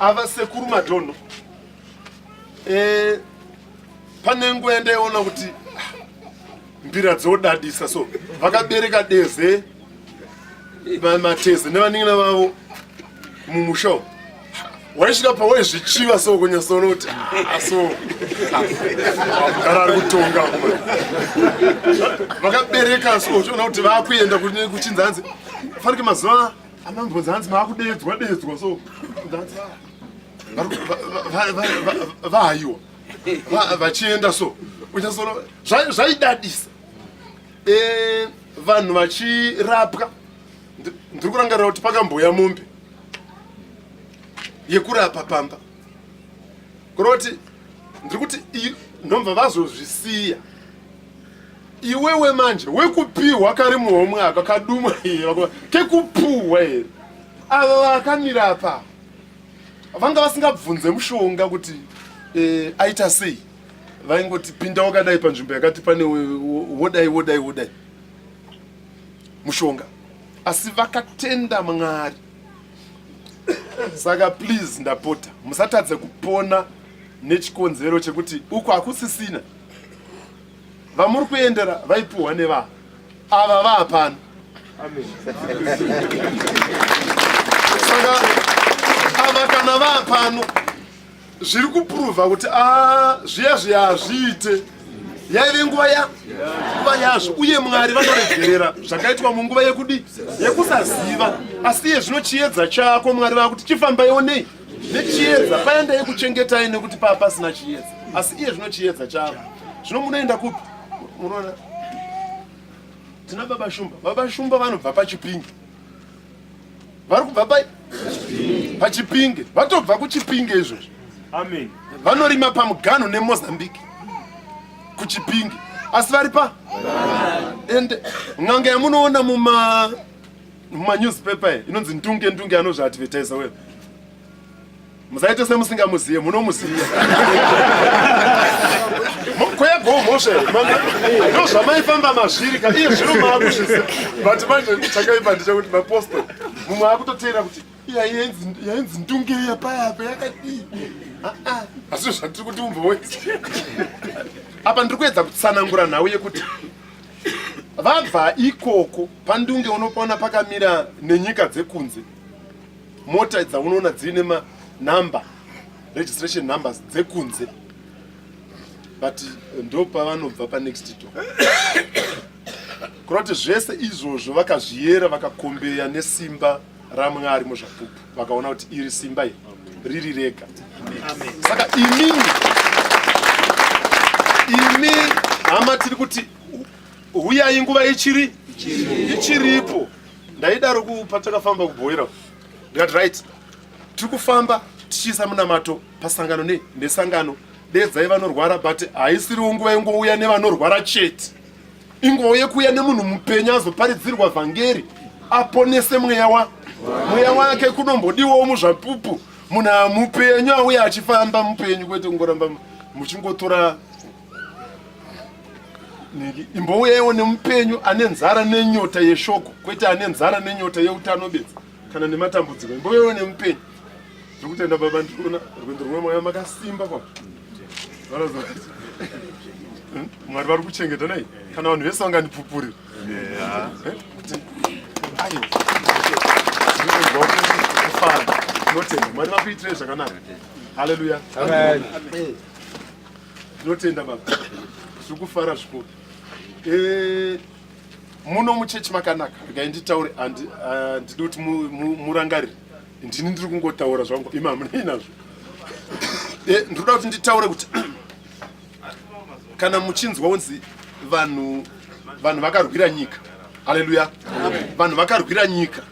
ava sekuru madhonho eh, pane nguva yandaiona kuti ah, mbira dzodadisa so vakabereka deze mateze nevanin'ina vavo mumusha umu waisvika pawaizvichiva so kunyatsoona kuti ah, so kana ari kutonga vakabereka so uchiona kuti vakuenda kuchinzi hanzi fanike mazuva amambonzi hanzi maakudeedzwa deedzwa so vahayiwa vachienda so unyatsoona zvaidadisa eh, vanhu vachirapwa ndiri kurangarira kuti pakamboya mombe yekurapa pamba kureva kuti ndiri kuti ndomva vazozvisiya iwewe manje wekupiwa kari muhomwe aka kadumwa iye kekupuhwa here ava vakamira apa vanga vasingabvunze mushonga kuti eh, aita sei vaingoti pinda wakadai panzvimbo yakati pane wodai wodai wodai mushonga asi vakatenda mwari saka please ndapota musatadze kupona nechikonzero chekuti uku hakusisina vamuri kuendera vaipuhwa nevava ava vaapano saka ava kana vaapano zviri kupruvha kuti ah, zviya zviya hazviite yaive nguva ya nguva yazvo uye mwari vanoregerera zvakaitwa munguva yekudi yekusaziva asi iye zvino chiedza chako mwari vakuti chifambaiwo nei nechiedza paya ndaikuchengetai nekuti paa pasina chiedza asi iye zvino chiedza chavo zvino munoenda kupi munoona tina baba shumba baba shumba vanobva pachipingi vari kubva pai pachipinge vatobva kuchipinge izvozvo amen vanorima pamuganho nemozambique kuchipinge asi vari pa and n'anga yamunoona muma mumanewspaper inonzi ndunge ndunge anozviadvertisa wewe musaite semusingamuziye munomuziya Ko yagoo mhosva here? Ndo zvamaifamba mazviri ka iye zvino maakuzviziva. But manje chakaipa ndechekuti mapostori mumwe akutoteera kuti iya yainzi ndunge iya paya apa yakadii. Ah, ah. Asi zvatiri kuti umbowe. Apa ndiri kuedza kutsanangura nhau yekuti vabva ikoko pandunge unopaona pakamira nenyika dzekunze mota dzaunoona dziine manumber registration numbers dzekunze but ndopavanobva panext door kureva kuti zvese izvozvo vakazviyera vakakombeya nesimba ramwari muzvapupu vakaona kuti iri simba iri riri rega. Saka imimi imi hama tiri kuti huyai nguva ichiri ichiripo. Ndaidaro patakafamba kubhoira ndikati right, tiri kufamba tichiisa munamato pasangano ne nesangano, dedzai vanorwara, but haisiriwo nguva ingouya nevanorwara chete, inguva yekuuya nemunhu mupenyu azoparidzirwa vhangeri aponese mweya wa mweya wake. Kunombodiwawo muzvapupu munhu amupenyu auya achifamba mupenyu, kwete kungoramba muchingotora niki. Imbouyaiwo nemupenyu ane nzara nenyota yeshoko, kwete ane nzara nenyota yeutano bedzi kana nematambudziko. Imbouyaiwo nemupenyu. Ndiri kutenda baba, ndikuona rwendo rwemweya makasimba kwa Mwari vari kuchengeta nai kana vanhu vese vangandipupurira kuti aiwa ndinonzwa kufara. Tinotenda Mwari vakuitirei zvakanaka. Haleluya. Tinotenda baba, tiri kufara zvikuru. Muno muchechi makanaka. Regai nditaure, handidi kuti murangarire ndini ndiri kungotaura zvangu, imi hamunei nazvo. Ndinoda kuti nditaure kuti kana muchinzwa unzi vanhu vakarwira nyika, haleluya, vanhu vakarwira nyika,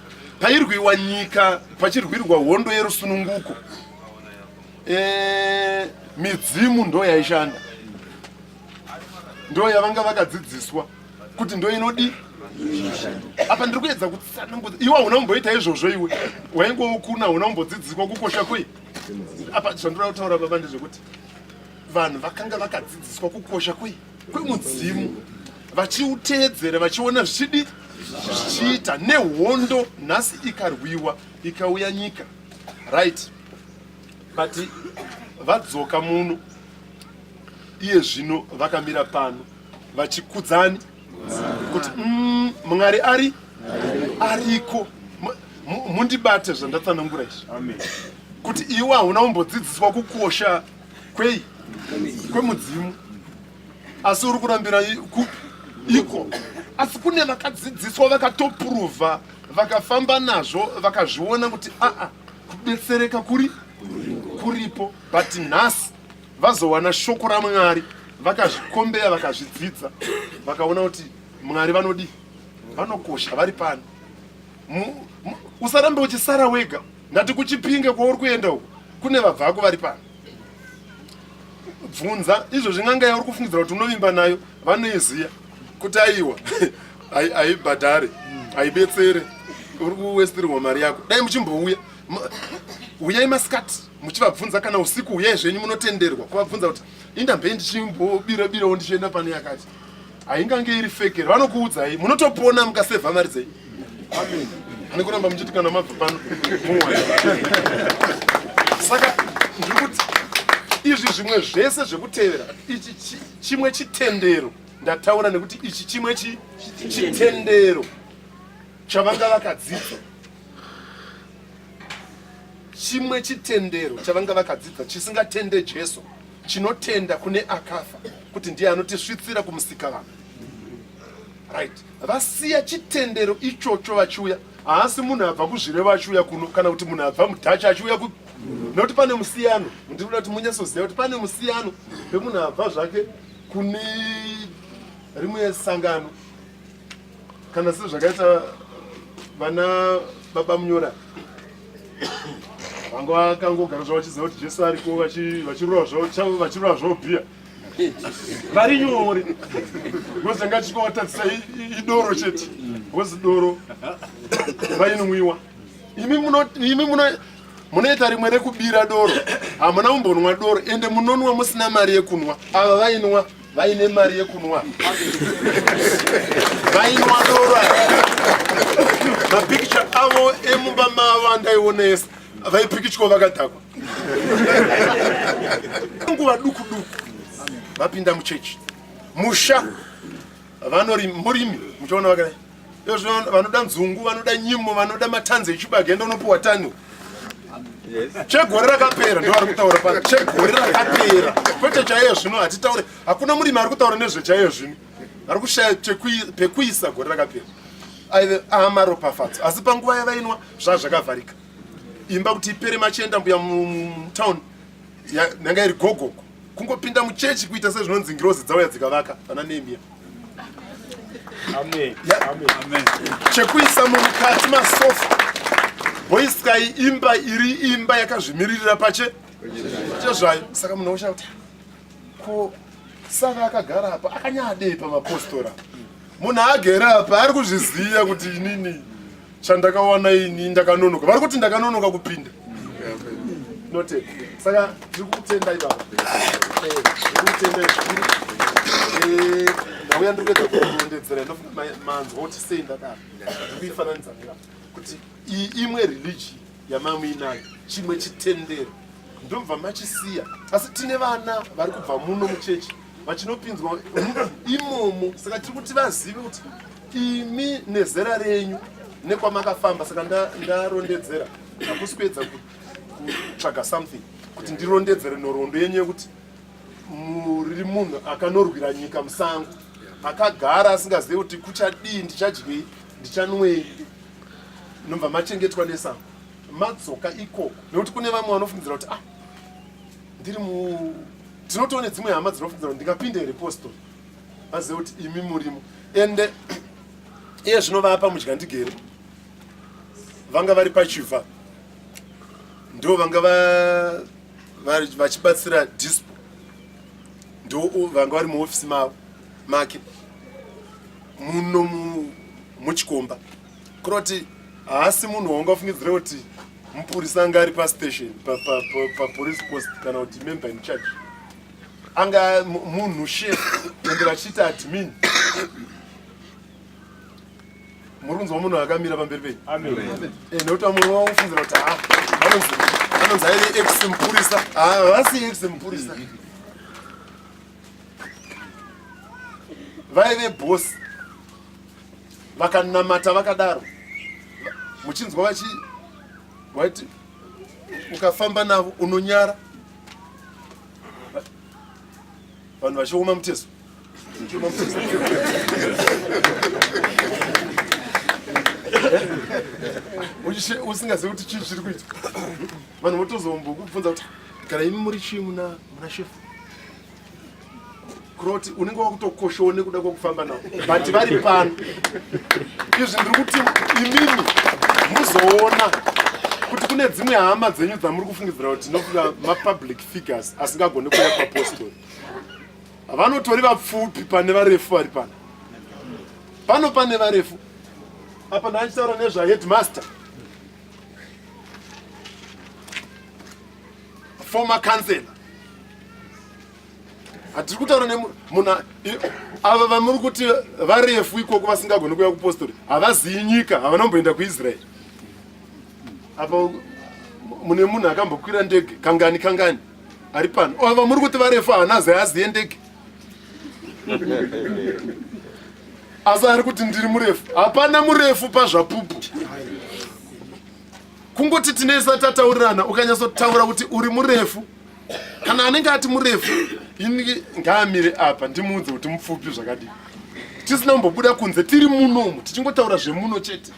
pairwiwa nyika, pachirwirwa hondo yerusununguko, midzimu ndo yaishanda, ndo yavanga vakadzidziswa kuti ndo inodi. Apa ndiri kuedza kutsanangudza, iwe hauna kumboita izvozvo, iwe waingokuna, hauna kumbodzidziswa kukosha kwei. Apa zvandinoda kutaura baba ndezvekuti vanhu vakanga vakadzidziswa kukosha kwei kwemudzimu, vachiuteedzera, vachiona zvichidi zvichiita nehondo. Nhasi ikarwiwa ikauya nyika, right, but vadzoka muno iye zvino vakamira pano vachikudzani kuti Mwari ari ariko. Mundibate zvandatsanangura izvi kuti iwe hauna kumbodzidziswa kukosha kwei kwemudzimu, asi uri kurambira kupi iko. Asi kune vakadzidziswa, vakatopuruvha, vakafamba nazvo, vakazviona kuti aa kubetsereka kuri kuripo. But nhasi vazowana shoko raMwari, vakazvikombeya, vakazvidzidza, vakaona kuti Mwari vanodi vanokosha vari pano. Usarambe uchisara wega. Ndati kuChipinge kwauri kuenda uko kune vabvako vari pano. Bvunza izvozvi n'anga yauri kufungidzira kuti unovimba nayo, vanoiziya kuti aiwa, haibhadhare, haibetsere, uri kuwestirwa mari yako. Dai muchimbouya, uyai masikati muchivabvunza, kana usiku uyai zvenyu, munotenderwa kuvabvunza kuti indambei ndichimbobira birawo ndichienda pane yakati haingange iri fekeri. Vanokuudzai, munotopona mukasevha mari dzenyu. Amen. Ane kuramba muchiti kana mabva pano muwana. Saka ndiri kuti izvi zvimwe zvese zvekutevera ichi chimwe chitendero ndataura, nekuti ichi chimwe chitendero chavanga vakadzidza, chimwe chitendero chavanga vakadzidza chisingatende Jesu, chinotenda kune akafa kuti ndiye anotisvitsira kumusika vanhu, right? Vasiya chitendero ichocho vachiuya. Haasi munhu abva kuzvireva achiuya kuno, kana kuti munhu abva mudhachi achiuya ku, nekuti pane musiyano. Ndinoda kuti munyatsoziva kuti pane musiyano pemunhu abva zvake kune rimwe sangano, kana sezvakaita vana baba Munyora vanga vakangogara zvavo vachiziva kuti Jesu ariko, vachirova zvavo bhiya vari nyore, because anga chikovatadzisa idoro chete, because doro rainwiwa. Imi munoita rimwe rekubira doro, hamuna kumbonwa doro, ende munonwa musina mari yekunwa. Ava vainwa. Vaine mari yekunwa. Vainwa doro. Mapikicha avo emumba mavo andaiona ese vaipikichwa vakadhakwa. Nguva duku duku vapinda muchechi. Musha vanori murimi muchiona vakadai. Vanoda nzungu, vanoda nyimo, vanoda matanzi echibage, enda unopiwa tani. Chegore rakapera ndo vari kutaura pano. Chegore rakapera kwete chaiyo zvino hatitaure. Hakuna murimi ari kutaura nezvechaiyo zvino, ari kushaya pekuisa gore rakapera. Aive amaropafadzo, asi panguva yavainwa zvaa zvakavharika. Imba kuti ipere machienda mbuya mutown yanga iri gogogo, kungopinda muchechi kuita sezvinonzi ngirozi dzauya dzikavaka vana Nehemia. Amen. Amen. Chekuisa mukati masofa. Boysky imba iri imba yakazvimiririra pache chezvayo. Saka munhu osha kuti ko saka akagara apa akanyadei pamapostora. Munhu agere apa ari kuzviziva kuti inini chandakawana ini ndakanonoka. Vari kuti ndakanonoka kupinda. Note. Saka tiri kutenda ibaba. Eh, tiri kutenda zvikuru. Eh, ndauya ndiri kuedza kurondedzera ndofunga manzwa kuti sei ndadaro. Ndiri kuifananidza nera kuti iyi imwe religion yamamuinayo chimwe chitendero ndobva machisiya asi tine vana vari kubva muno muchechi vachinopinzwa imomo saka tiri kuti vazive kuti imi nezera renyu nekwamakafamba saka ndarondedzera hakusi kuedza kutsvaga something kuti ndirondedzere nhoroondo yenyu yekuti muri munhu akanorwira nyika musango akagara asingazive kuti kuchadii ndichadyei ndichanwei nobva machengetwa nesango madzoka ikoko nekuti kune vamwe vanofungidzira kuti ah ndiri mu tinotoone dzimwe hama dzinofungidzira kuti ndingapinde here postori vazive kuti imi murimo ende iye zvino vapa mudyandigere vanga vari pachivha ndo vanga vachibatsira dispo ndo vanga vari muofisi mavo make muno muchikomba kuroti haasi munhu waungafungidzira kuti mupurisa anga ari pastation papolice post kana kuti member in charge anga munhu chef ende vachiita admin muri kunzwa munhu akamira pamberi penyu eh, nekuti vamwe vakufunzira kuti ha anonzi aive ex mupurisa havasi ex mupurisa vaive boss vakanamata vakadaro muchinzwa vachi waiti ukafamba navo unonyara vanhu vachioma mutezo usingazivi kuti chii chiri kuita vanhu votozombokubvunza kuti kana imi muri chii muna muna shefu kuroti unenge wakutokoshawo nekuda kwekufamba navo but vari pano izvi ndiri kuti imimi muzoona kuti kune dzimwe hama dzenyu dzamuri kufungidzira kuti tinofunga mapublic figures asingagoni kuuya kuapostori vanotori vapfupi pane varefu vari pano pano pane varefu apa ndaachitaura nezvaheadmaster former councillor hatiri kutaura nemuna ava vamuri kuti varefu ikoko vasingagoni kuuya kupostori havazivi nyika havana kumboenda kuisraeri apa mune munhu akambokwira ndege kangani kangani ari pano ava muri kuti varefu haana zai aziye ndege asi ari kuti ndiri murefu hapana murefu pazvapupu kungoti tinesa tataurirana ukanyatsotaura kuti uri murefu kana anenge ati murefu ini ngaamire apa ndimuudze kuti mupfupi zvakadii tisina kumbobuda kunze tiri munomu tichingotaura zvemuno chete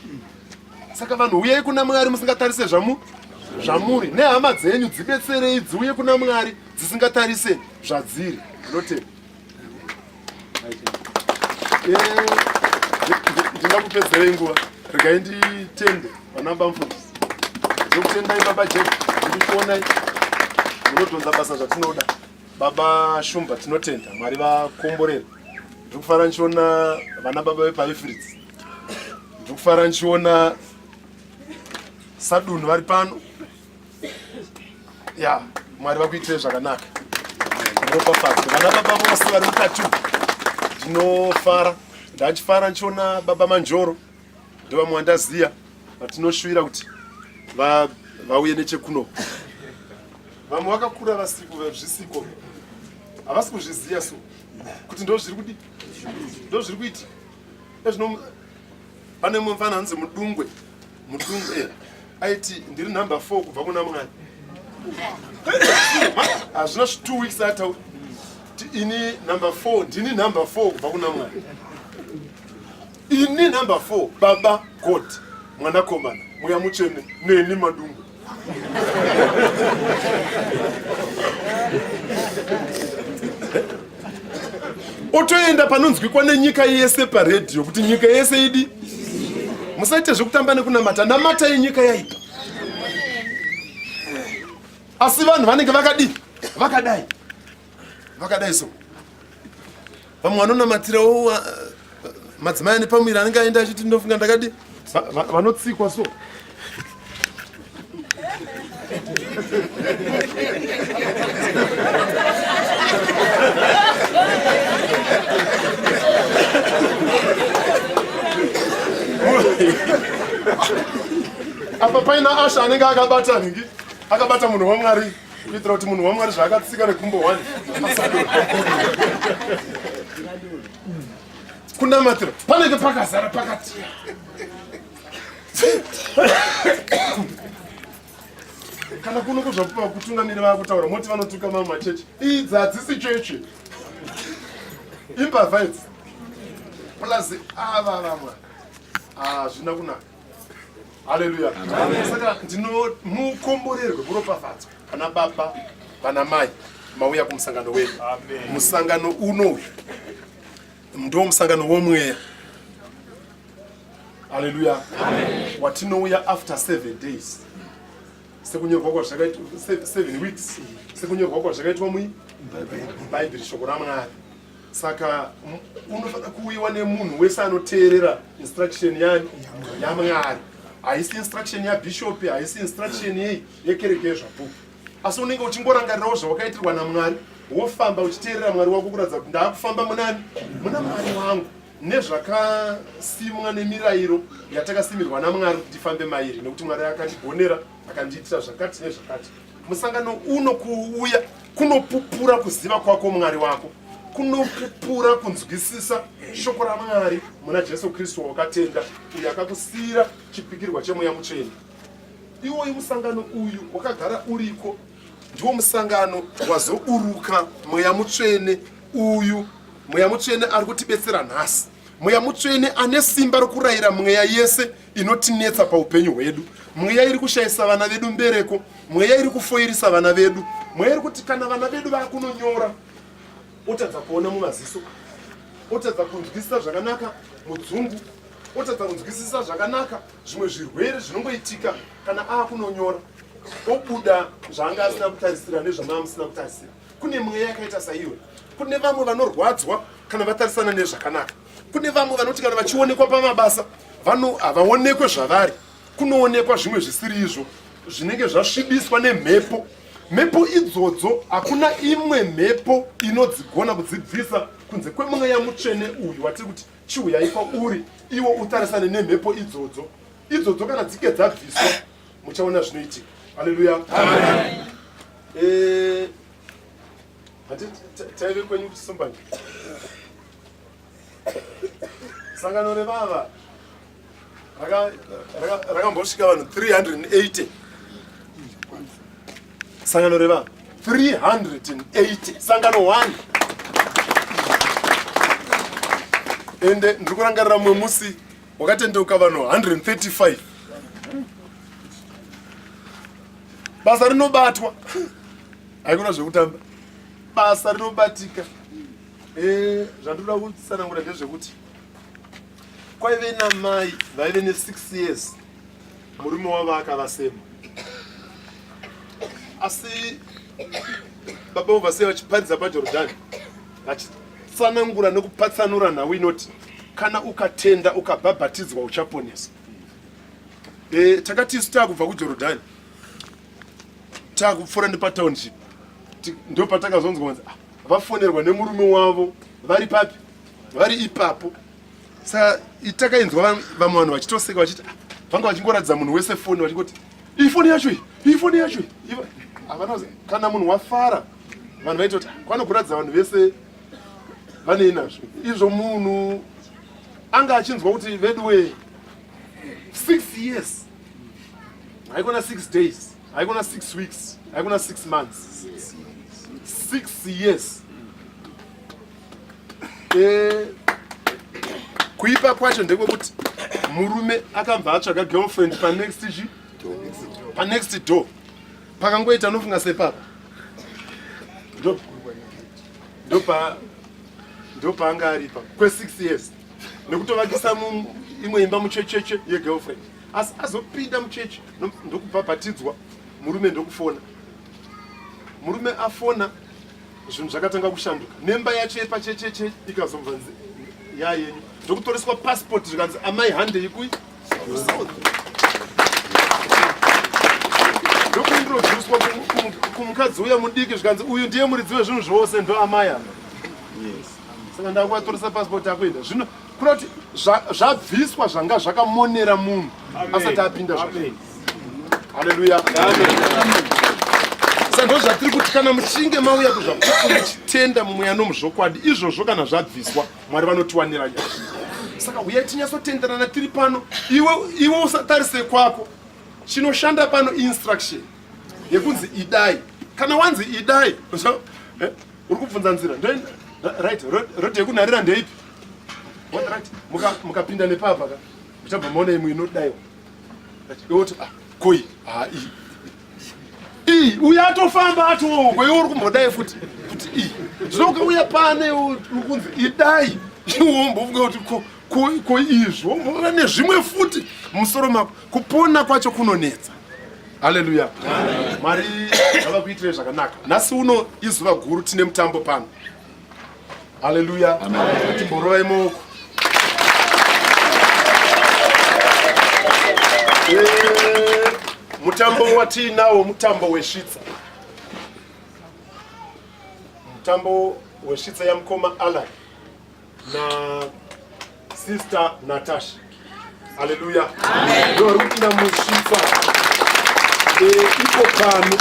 saka vanhu uyai kuna mwari musingatarise zvamu zvamuri nehama dzenyu dzibetserei dziuye kuna mwari dzisingatarise zvadziri ndinotenda eh, ndingakupedzerei nguva regai nditende vana bamfundisi ndokutendai baba jack ndikuonai munodhonza basa zvatinoda baba shumba tinotenda mwari vakomborere ndiri kufara ndichiona vana baba vepaifrits ndiri kufara ndichiona sadunhu vari pano ya mwari vakuitire zvakanaka. Muropafadzwe vana baba vose vari mukati umu. Ndinofara, ndachifara ndichiona baba Manjoro ndovamwe vandaziya vatinoshuvira kuti vauye nechekuno. Vamwe vakakura vasiko zvisiko havasi kuzviziya so kuti ndozviri kudi ndozviri kuiti ezvino pane mumwe mfana anonzi mudungwe mudungwe eh, aiti ndiri number 4 kubva kuna mwari hazvina 2 weeks ataura ini number 4 ndini number 4 kubva kuna mwari ini number 4 baba god mwanakomana mweya mutsvene neni madungwe otoenda panonzwikwa nenyika yese paredhiyo kuti nyika yese idi musaite zvekutamba nekunamata namatai nyika yaipa asi vanhu vanenge vakadii vakadai vakadai so vamwe vanonamatirawo madzimai ane pamuviri anenge aenda achiti ndofunga ndakadi vanotsikwa so apa paina asha anenge akabata nhingi akabata munhu wamwari kuitira kuti munhu wamwari zvaakatsika nekumbo one kunamatira panenge pakazara pakati kana kuno kuzvapupa kutungamiri vakutaura moti vanotuka mamwe machechi idzi hadzisi chechi imbavha idzi plus ava vamwe hazvina kunaka haleluya saka ndinomukomborerwe muropafadzwe vana baba vana mai mauya kumusangano wedu musangano uno uyu ndo musangano womweya haleluya watinouya after seven days sekunyorwa kwazvakaitwa seven weeks sekunyorwa kwazvakaitwa mubhaibheri shoko ramwari Saka unofanira kuuyiwa nemunhu wese anoteerera instruction yani yaMwari. Haisi instruction yabishop, haisi instruction yei yekereke yezvapupu. Asi unenge uchingorangarirawo zvawakaitirwa naMwari, wofamba uchiteerera Mwari wako kuratidza kuti ndaakufamba munani? Muna Mwari wangu nezvakasimwa nemirayiro yatakasimirwa naMwari kuti tifambe mairi nekuti Mwari akandigonera akandiitira zvakati nezvakati. Musangano uno kuuya kunopupura kuziva kwako Mwari wako, kunopupura kunzwisisa shoko raMwari muna Jesu Kristu wawakatenda, uyo akakusiyira chipikirwa cheMweya Mutsvene. Iwoyu musangano uyu wakagara uriko, ndiwo musangano wazoburuka Mweya Mutsvene uyu. Mweya Mutsvene ari kutibetsera nhasi. Mweya Mutsvene ane simba rokurayira mweya yese inotinetsa paupenyu hwedu, mweya iri kushayisa vana vedu mbereko, mweya iri kufoirisa vana vedu, mweya iri kuti kana vana vedu vakunonyora otadza kuona mumaziso, otadza kunzwisisa zvakanaka mudzungu, otadza kunzwisisa zvakanaka zvimwe zvirwere zvinongoitika kana aakunonyora, obuda zvaanga asina kutarisira nezvamava musina kutarisira. Kune mweya yakaita saiyo. Kune vamwe vanorwadzwa kana vatarisana nezvakanaka. Kune vamwe vanoti kana vachionekwa pamabasa vano havaonekwe zvavari, kunoonekwa zvimwe zvisiri izvo zvinenge zvasvibiswa nemhepo. Mhepo idzodzo hakuna imwe mhepo inodzigona kudzibvisa kunze kwemweya mutsvene uyu watiri kuti chiuyai kwauri iwo utarisane nemhepo idzodzo. Idzodzo kana dzike dzabviswa muchaona zvinoitika. Haleluya. Amen. Eh, taive kwenyu kuchisumbani sangano revava rakambosvika vanhu 380 sangano revava 380 sangano 1 ende ndiri kurangarira mumwe musi wakatendeuka vanhu 135 basa rinobatwa haikona zvekutamba basa rinobatika eh, zvandinoda kutsanangura ndezvekuti kwaive namai vaive ne6 years murume wavo akavasema asi baba vovasei vachiparidza pajorodhani vachitsanangura nekupatsanura nhau inoti kana ukatenda ukabhabhatidzwa uchaponeswa e, takati isu taakubva kujorodhani taakupfuura nepatownship ndopatakazonzwa kunzi ah, Vafonerwa nemurume wavo vari papi? Vari ipapo. Saka takainzwa vamwe vanhu vachitoseka vachiti ah, vanga vachingoratidza munhu wese foni vachingoti iyi foni yacho iyi, iyi foni yacho iyi. Havana kana munhu wafara vanhu vaitoti ah, kwanokuratidza vanhu vese vanei nazvo izvo munhu anga achinzwa kuti veduwee 6 years haikona 6 days haikona 6 weeks haikona 6 months 6 years eh, kuipa kwacho ndekwekuti murume akabva atsvaga girlfriend panext chi panext door pakangoita anofunga sepapa ndopaanga aripa kwe6 years nekutovakisa imwe imba muchecheche yegirlfriend asi azopinda muchechi ndokubhabhatidzwa murume ndokufona murume afona zvinhu zvakatanga kushanduka nemba yacho yepachecheche ikazobva yayenyu ndokutoreswa passport zvikanzi amai handei kui ndokuintroducwa kumukadzi uya mudiki zvikanzi uyu ndiye muridzi wezvinhu zvose ndo amai ava saka ndakuvatoresa passport akuenda zvino kuda kuti zvabviswa zvanga zvakamonera munhu asati apinda zva haleluya sa ndo zvatiri kuti kana muchinge mauya kuzvapupu muchitenda mumweya nomuzvokwadi izvozvo kana zvabviswa mwari vanotiwanira nyasha saka huyai tinyatsotenderana tiri pano iwe iwe usatarise kwako chinoshanda pano instruction yekunzi idai kana wanzi idai eh, uri kubvunza nzira right road yekunharira ndeipi right mukapinda nepapa ka muchabva maona imwe inodaiwa iwoti ah, koi ah, iyi iyi uyo atofamba atooko iwe uri kumbodai futi kuti iyi zvino ukauya pane uri kunzi idai iwombofunga kuti ko izvo womboona nezvimwe futi mumusoro mako kupona kwacho kunonetsa haleluya mwari ngavakuitirei zvakanaka nhasi uno izuva guru tine mutambo pano haleluya timborovai maoko eh, mutambo watiinawo mutambo wesvitsa mutambo wesvitsa yamukoma alan na sister Natasha. Haleluya. Ndo vari kupinda musvitsa eh, ipo pano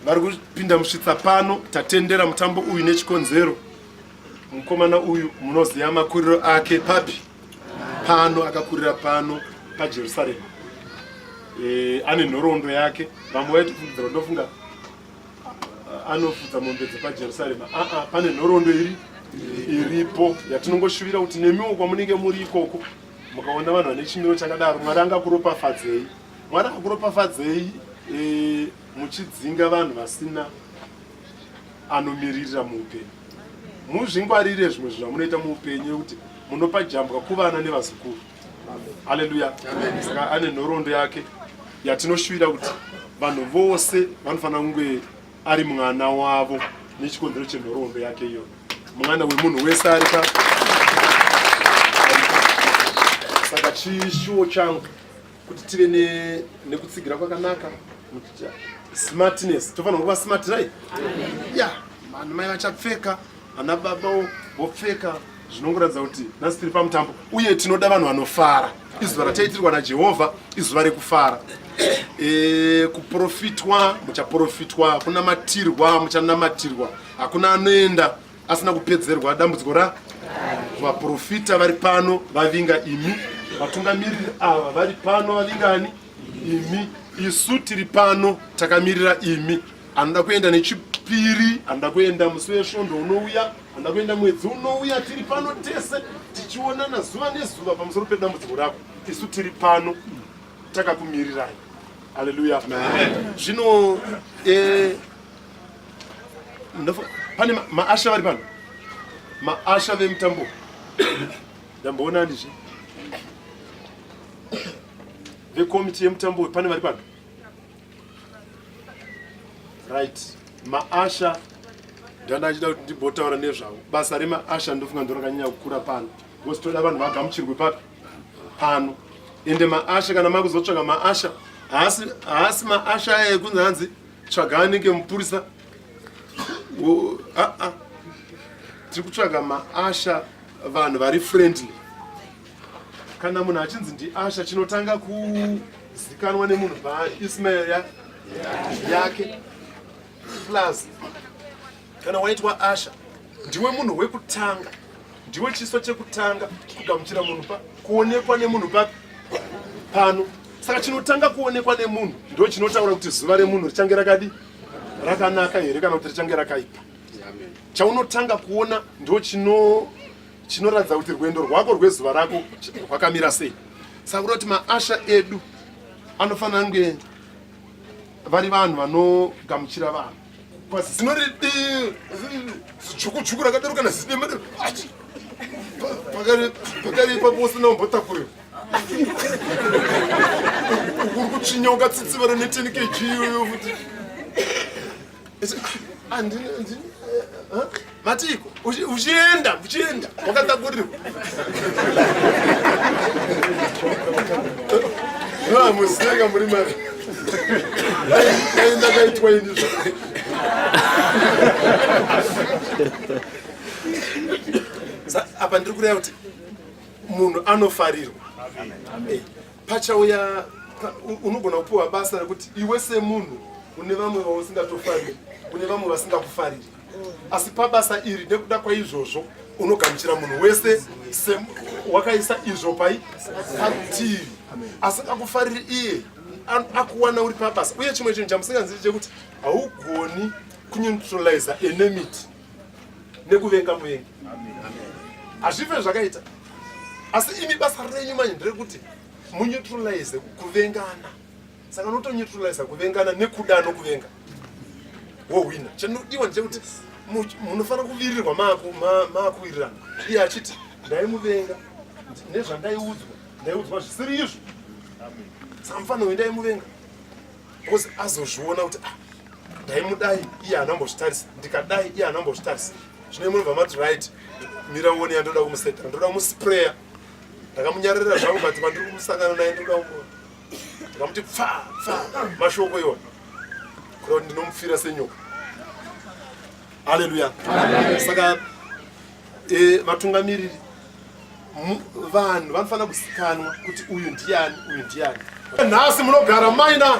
vari kupinda musvitsa pano tatendera mutambo uyu nechikonzero mukomana uyu munoziva makuriro ake papi pano akakurira pano pajerusarema e, ane nhoroondo yake vamwe vaitofungidzira ndofunga anofudza mombe dzepajerusarema aa pane nhoroondo iri iripo yatinongoshuvira kuti nemiwo kwamunenge muri ikoko mukaona vanhu vane chimiro chakadaro mwari angakuropafadzei mwari akakuropafadzei e, muchidzinga vanhu vasina anomiririra muupenyu muzvingwarire zvimwe zvinhu zvamunoita muupenyu yekuti munopa jambwa kuvana nevazukuru haleluya saka ane nhoroondo yake yatinoshuvira kuti vanhu vose vanofanira kunge ari mwana wavo nechikonzero chenhoroondo yake iyoyo mwana wemunhu wese ari pa saka chishuwo changu kuti tive nekutsigira kwakanaka smartness tofanira kuva smart right ya vanhu mai vachapfeka ana baba vopfeka zvinongoratidza kuti nhasi tiri pamutambo uye tinoda vanhu vanofara izuva rataitirwa najehovha izuva rekufara e, kuprofitwa muchaprofitwa kunamatirwa muchanamatirwa hakuna anoenda asina kupedzerwa dambudziko ra vaprofita vari pano vavinga imi vatungamiriri ava vari pano vavingani imi isu tiri pano takamirira imi anoda kuenda nechipiri anoda kuenda musi wesvondo unouya anoda kuenda mwedzi unouya tiri pano tese tichionana zuva nezuva pamusoro pedambudziko rako isu tiri pano takakumirirai haleluya zvino eh, pane maasha vari pano maasha vemutambo ndamboona andizve vekomiti yemutambo uyu pane vari pano right maasha ndanda achida kuti ndimbotaura nezvavo basa remaasha ndofunga ndorakanyanya kukura pano because toda vanhu vagamuchirwe papi pano ende maasha kana makuzotsvaga maasha haasi maasha aya ekunzi hanzi tsvaga anenge mupurisa Aa, tiri kutsvaga mausher, vanhu vari friendly. Kana munhu achinzi ndiusher, chinotanga kuzikanwa nemunhu paari ismail yake. Plus kana waitwa usher, ndiwe munhu wekutanga, ndiwe chiso chekutanga kugamuchira munhu, pa kuonekwa nemunhu papi pano. Saka chinotanga kuonekwa nemunhu ndo chinotaura kuti zuva remunhu richange rakadi rakanaka here kana kuti richange rakaipa. Chaunotanga kuona ndo chinoratidza kuti rwendo rwako rwezuva rako rwakamira sei. Saka kuda kuti mausher edu anofanira kunge vari vanhu vanogamuchira vanhu. Pasi zinori zitsvukutsvuku rakadaro kana zidema pakari ipapo, usina kumbotakurirwa, uri kutsvinya, ungatsitsivana ne10 kg iyoyo futi. Matiko uchienda uchienda wakatakurirwa, musinga muri mari. Dai ndakaitwa ini zva. Apa ndiri kureva kuti munhu anofarirwa. Pachauya unogona kupiwa basa rekuti iwe semunhu une vamwe vausingatofariri, une vamwe vasingakufariri, asi pabasa iri nekuda kwaizvozvo unogamuchira munhu wese wakaisa izvo pai parutivi. Asingakufariri iye akuwana uri pabasa. Uye chimwe chinhu chamusinganzivi chekuti haugoni kuneutralize enmity nekuvenga muvengi, hazvife zvakaita. Asi imi basa renyu manje nderekuti muneutralize kuvengana. Saka unotoneutraliza kuvengana nekuda nokuvenga, wohwina. Chinodiwa ndechekuti munofanira kuvirirwa, maakuwirirana. Iye achiti ndaimuvenga nezvandaiudzwa, ndaiudzwa zvisiri izvo, saka mufanira uyu ndaimuvenga because azozviona kuti ah, ndaimudai iye haana kumbozvitarisa, ndikadai iye haana kumbozvitarisa. Zvino munobva mati, "Right, mira uone yandoda kumuseta, ndoda kumuspraya. Ndakamunyararira zvangu, but pandiri kumusangana naye ndoda kumu ndikamuti pfa pfa mashoko iwa, kuda kuti ndinomupfira senyoka." Haleluya! Saka vatungamiriri, vanhu vanofanira kuzikanwa kuti uyu ndiani, uyu ndiani. Nhasi munogara maina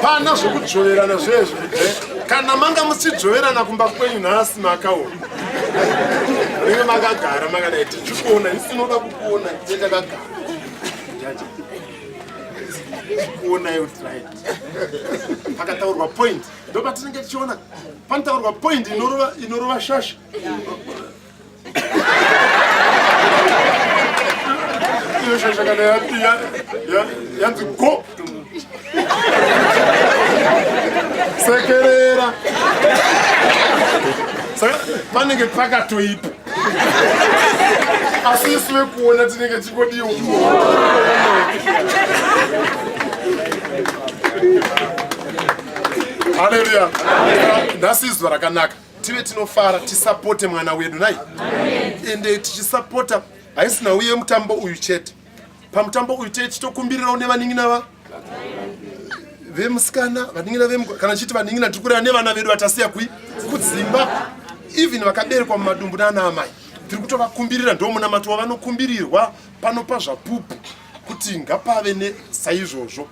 pana zvekudzvoverana zvezvo. Kana manga muchidzvoverana kumba kwenyu, nhasi makaona ringe makagara makadai, tichikuona isi. Tinoda kukuona tine takagara kuonai kuti right, pakataurwa point ndo patinenge tichiona panotaurwa point inorova, inorova shasha. Iyo shasha kana yanzi go, sekerera, saka panenge pakatoipa. Asi isu vekuona tinenge tichingodiwo. Haleluya! Nhasi izuva rakanaka, tive tinofara, tisapote mwana wedu nai. Ende tichisapota haisi nhau yemutambo uyu chete. Pamutambo uyu tee tichitokumbirirawo nevanin'ina va vemusikana, vanin'ina vemu, kana chiti vanin'ina tiri kureva nevana vedu vatasiya kui kudzimba, even vakaberekwa mumadumbu naana amai, tiri kutovakumbirira. Ndo munamato wavanokumbirirwa pano pazvapupu kuti ngapave nesaizvozvo,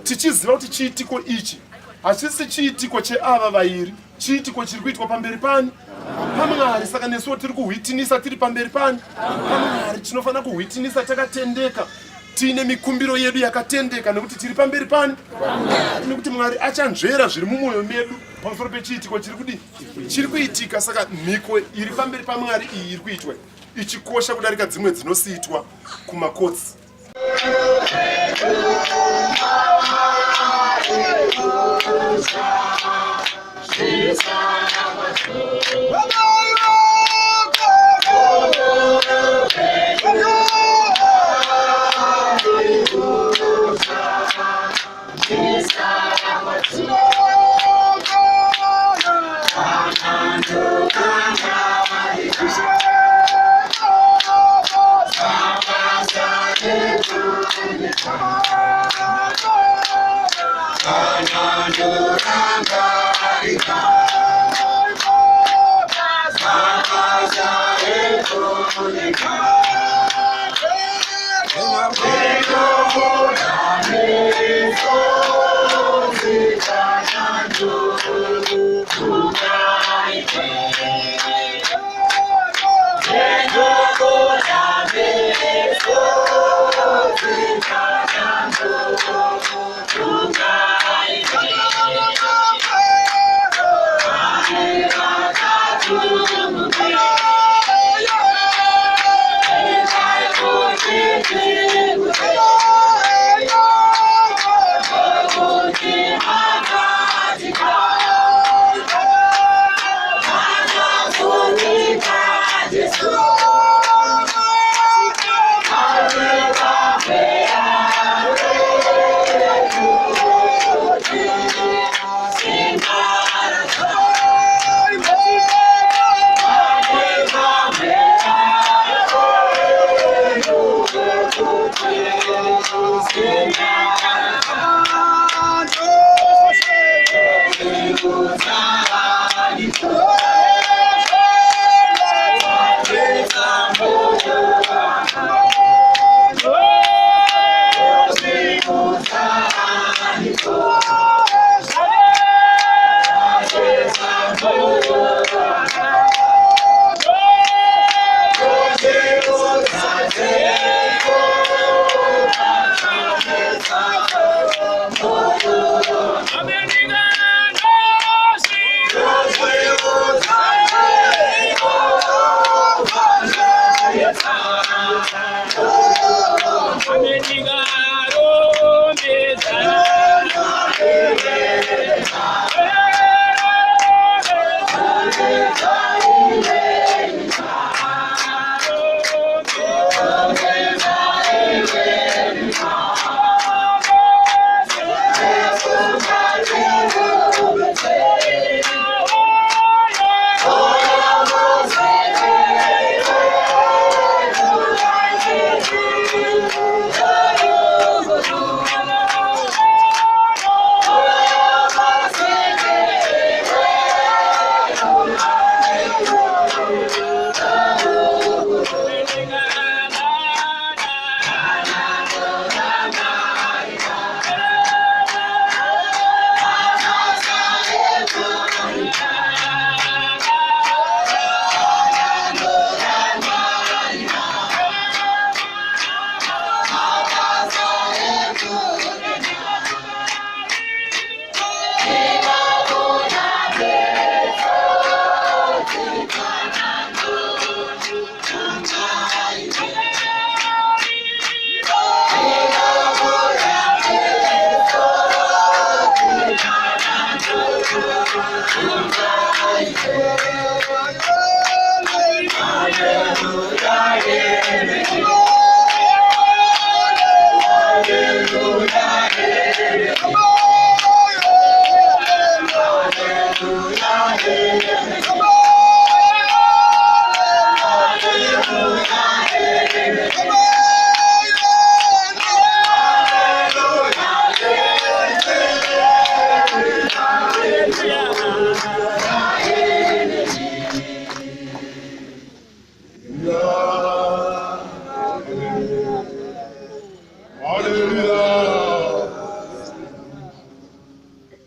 tichiziva kuti chiitiko ichi hachisi chiitiko cheava vairi, chiitiko chiri kuitwa pamberi pani paMwari. Saka nesuwo tiri kuhwitinisa tiri pamberi pani paMwari. Tinofanira kuhwitinisa takatendeka, tiine mikumbiro yedu yakatendeka, nekuti tiri pamberi pani, nekuti Mwari achanzvera zviri mumwoyo medu pamusoro pechiitiko chiri kudii, chiri kuitika. Saka mhiko iri pamberi paMwari iyi iri kuitwa ichikosha kudarika dzimwe dzinosiitwa kumakotsi.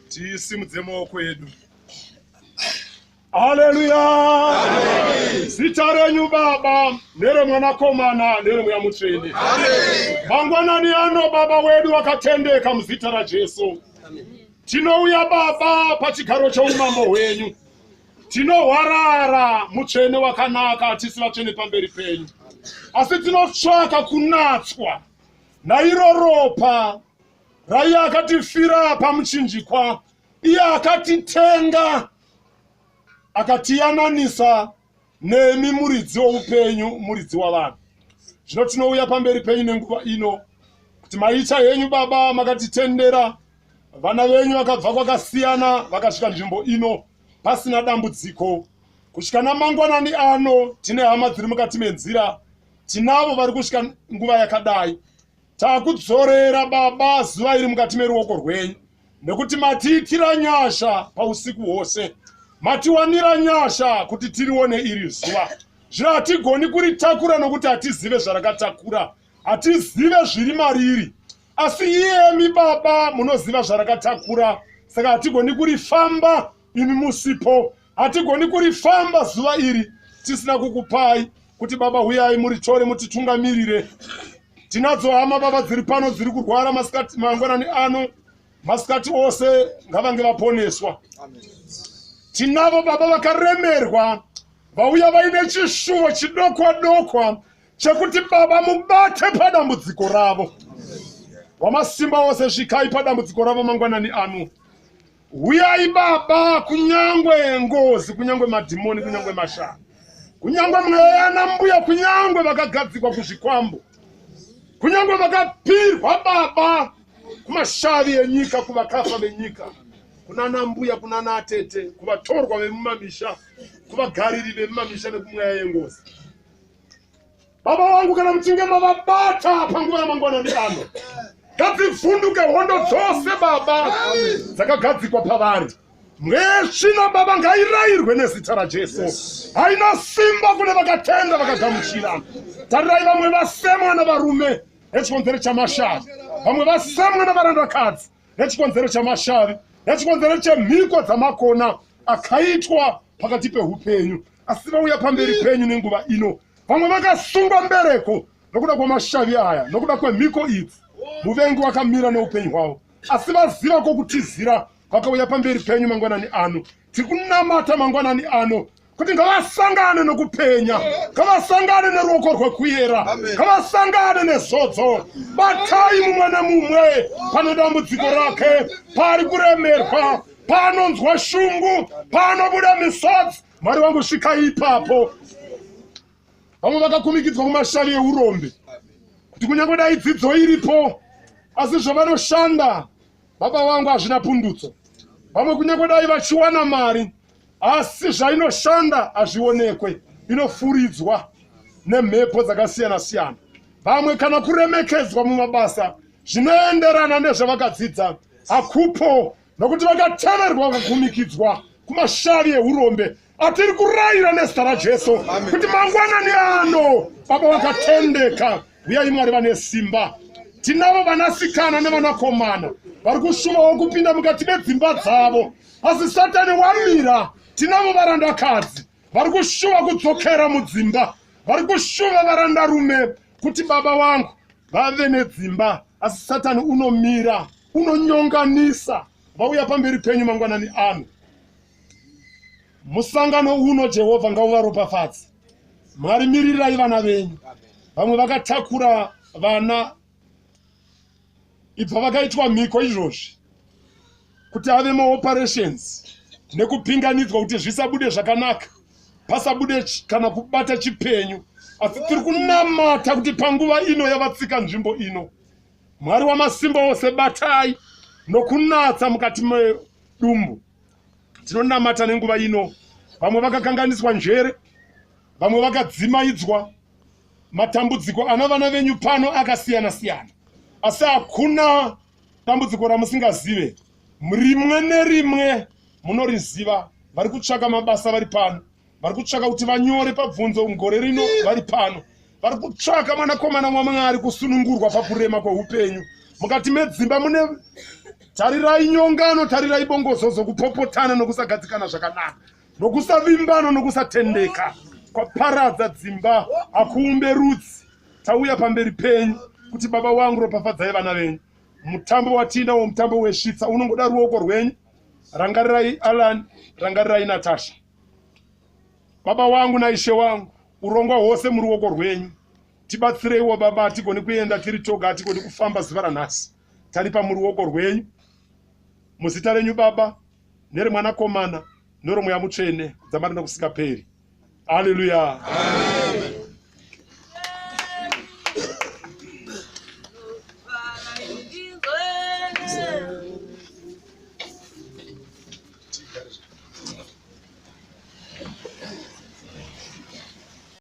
Tisimudze maoko edu. Haleluya! Zita renyu Baba neremwanakomana neremweya mutsvene. Mangwanani ano Baba wedu wakatendeka muzita raJesu. Tinouya Baba pachigaro choumambo hwenyu. Tinohwarara mutsvene wakanaka tisi vatsvene pamberi penyu. Asi tinotsvaka kunatswa nairo ropa raiye akatifira pamuchinjikwa, iye akatitenga akatiyananisa nemi muridzi woupenyu, muridzi wavanhu. Zvino tinouya pamberi penyu nenguva ino kuti maita henyu Baba, makatitendera vana venyu vakabva kwakasiyana vakasvika nzvimbo ino pasina dambudziko. Kusvika namangwanani ano tine hama dziri mukati menzira, tinavo vari kusvika nguva yakadai. Takudzorera Baba zuva iri mukati meruoko rwenyu, nekuti matiitira nyasha pausiku hwose, matiwanira nyasha kuti tirione iri zuva. Zvino hatigoni kuritakura nokuti hatizive zvarakatakura, hatizive zviri mariri. Asi iyemi Baba munoziva zvarakatakura, saka hatigoni kurifamba imi musipo. Hatigoni kurifamba zuva iri tisina kukupai kuti Baba huyai muritore mutitungamirire. Tinadzo hama Baba dziri pano dziri kurwara masikati mangwanani ano, masikati ose ngavange vaponeswa. Tinavo Baba vakaremerwa vauya vaine chishuvo chidokwa dokwa chekuti Baba mubate padambudziko ravo. Wamasimba ose svikai padambudziko ravo mangwanani ano. Huyai Baba, kunyangwe ngozi, kunyangwe madhimoni, kunyangwe mashaya, kunyangwe mweya yana mbuya, kunyangwe vakagadzikwa kuzvikwambo, kunyangwe vakapirwa Baba kumashavi enyika, kuvakafa venyika, kunana mbuya, kunana atete, kuvatorwa vemumamisha, kuvagariri vemumamisha nekumweya yengozi. Baba vangu, kana muchinge mavabata panguva yamangwanani ano, ngadzivhunduke hondo dzose Baba dzakagadzikwa pavari. Mwesvina Baba ngairayirwe nezita raJesu. Haina simba kune vakatenda vakagamuchira. Tarirai vamwe vasemwa navarume nechikonzero chamashavi, vamwe vasemwa navarandakadzi nechikonzero chamashavi, nechikonzero chemhiko dzamakona akaitwa pakati peupenyu, asi vauya pamberi penyu nenguva ino. Vamwe vakasungwa mbereko nokuda kwamashavi aya, nokuda kwemhiko idzi. Muvengi wakamira neupenyu hwavo, asi vaziva kwokutizira, vakauya pamberi penyu mangwanani ano. Tiri kunamata mangwanani ano kuti ngavasangane nokupenya, ngavasangane neruoko rwekuyera, ngavasangane nezodzo. Batai mumwe nemumwe pane dambudziko rake, paari kuremerwa, paanonzwa shungu, paanobuda misodzi. Mwari wangu, svikai ipapo. Vamwe vakakumikidzwa kumashavi eurombe kuti kunyange dai dzidzo iripo, asi zvavanoshanda baba vangu hazvina pundutso. Vamwe kunyange dai vachiwana mari, asi zvainoshanda hazvionekwe, inofuridzwa nemhepo dzakasiyana siyana. Vamwe kana kuremekedzwa mumabasa zvinoenderana nezvavakadzidza hakupo, nokuti vakateverwa vakakumikidzwa kumashavi ehurombe atiri kurayira nezita raJesu kuti mangwanani ano Baba vakatendeka, uyai Mwari vane simba. Tinavo vanasikana nevanakomana vari kushuvawo kupinda mukati medzimba dzavo, asi Satani wamira. Tinavo varandakadzi vari kushuva kudzokera mudzimba, vari kushuva varandarume kuti baba wangu vave nedzimba, asi Satani unomira, unonyonganisa. Vauya pamberi penyu mangwanani ano. Musangano uno, Jehovha ngauvaropafadze. Mwari, mirirai vana venyu. Vamwe vakatakura vana ibva vakaitwa mhiko izvozvi kuti ave maoperations nekupinganidzwa kuti zvisabude zvakanaka, pasabude kana kubata chipenyu. Asi tiri kunamata kuti panguva ino yavatsika nzvimbo ino, Mwari wamasimba ose, batai nokunatsa mukati medumbu. Tinonamata nenguva ino, vamwe vakakanganiswa njere, vamwe vakadzimaidzwa. Matambudziko ana vana venyu pano akasiyana siyana, asi hakuna dambudziko ramusingazive. Rimwe nerimwe munoriziva. Vari kutsvaka mabasa vari pano, vari kutsvaka kuti vanyore pabvunzo gore rino vari pano, vari kutsvaka mwanakomana waMwari kusunungurwa pakurema kweupenyu. Mukati medzimba mune tarirai nyongano, tarirai bongozozo, kupopotana nokusagadzikana zvakanaka, nokusavimbana nokusatendeka kwaparadza dzimba, hakuumbe rudzi. Tauya pamberi penyu kuti Baba wangu ropafadzai vana venyu. Mutambo watiinawo, mutambo wesvitsa, unongoda ruoko rwenyu. Rangarirai Alan, rangarirai Natasha. Baba wangu naIshe wangu, urongwa hwose muruoko rwenyu. Tibatsireiwo Baba, hatigoni kuenda tiri toga, hatigoni kufamba zuva ranhasi. Taripa muruoko rwenyu. Muzita renyu Baba, nereMwanakomana, neroMweya Mutsvene, kudzamara nokusingaperi. Haleluya. Amen.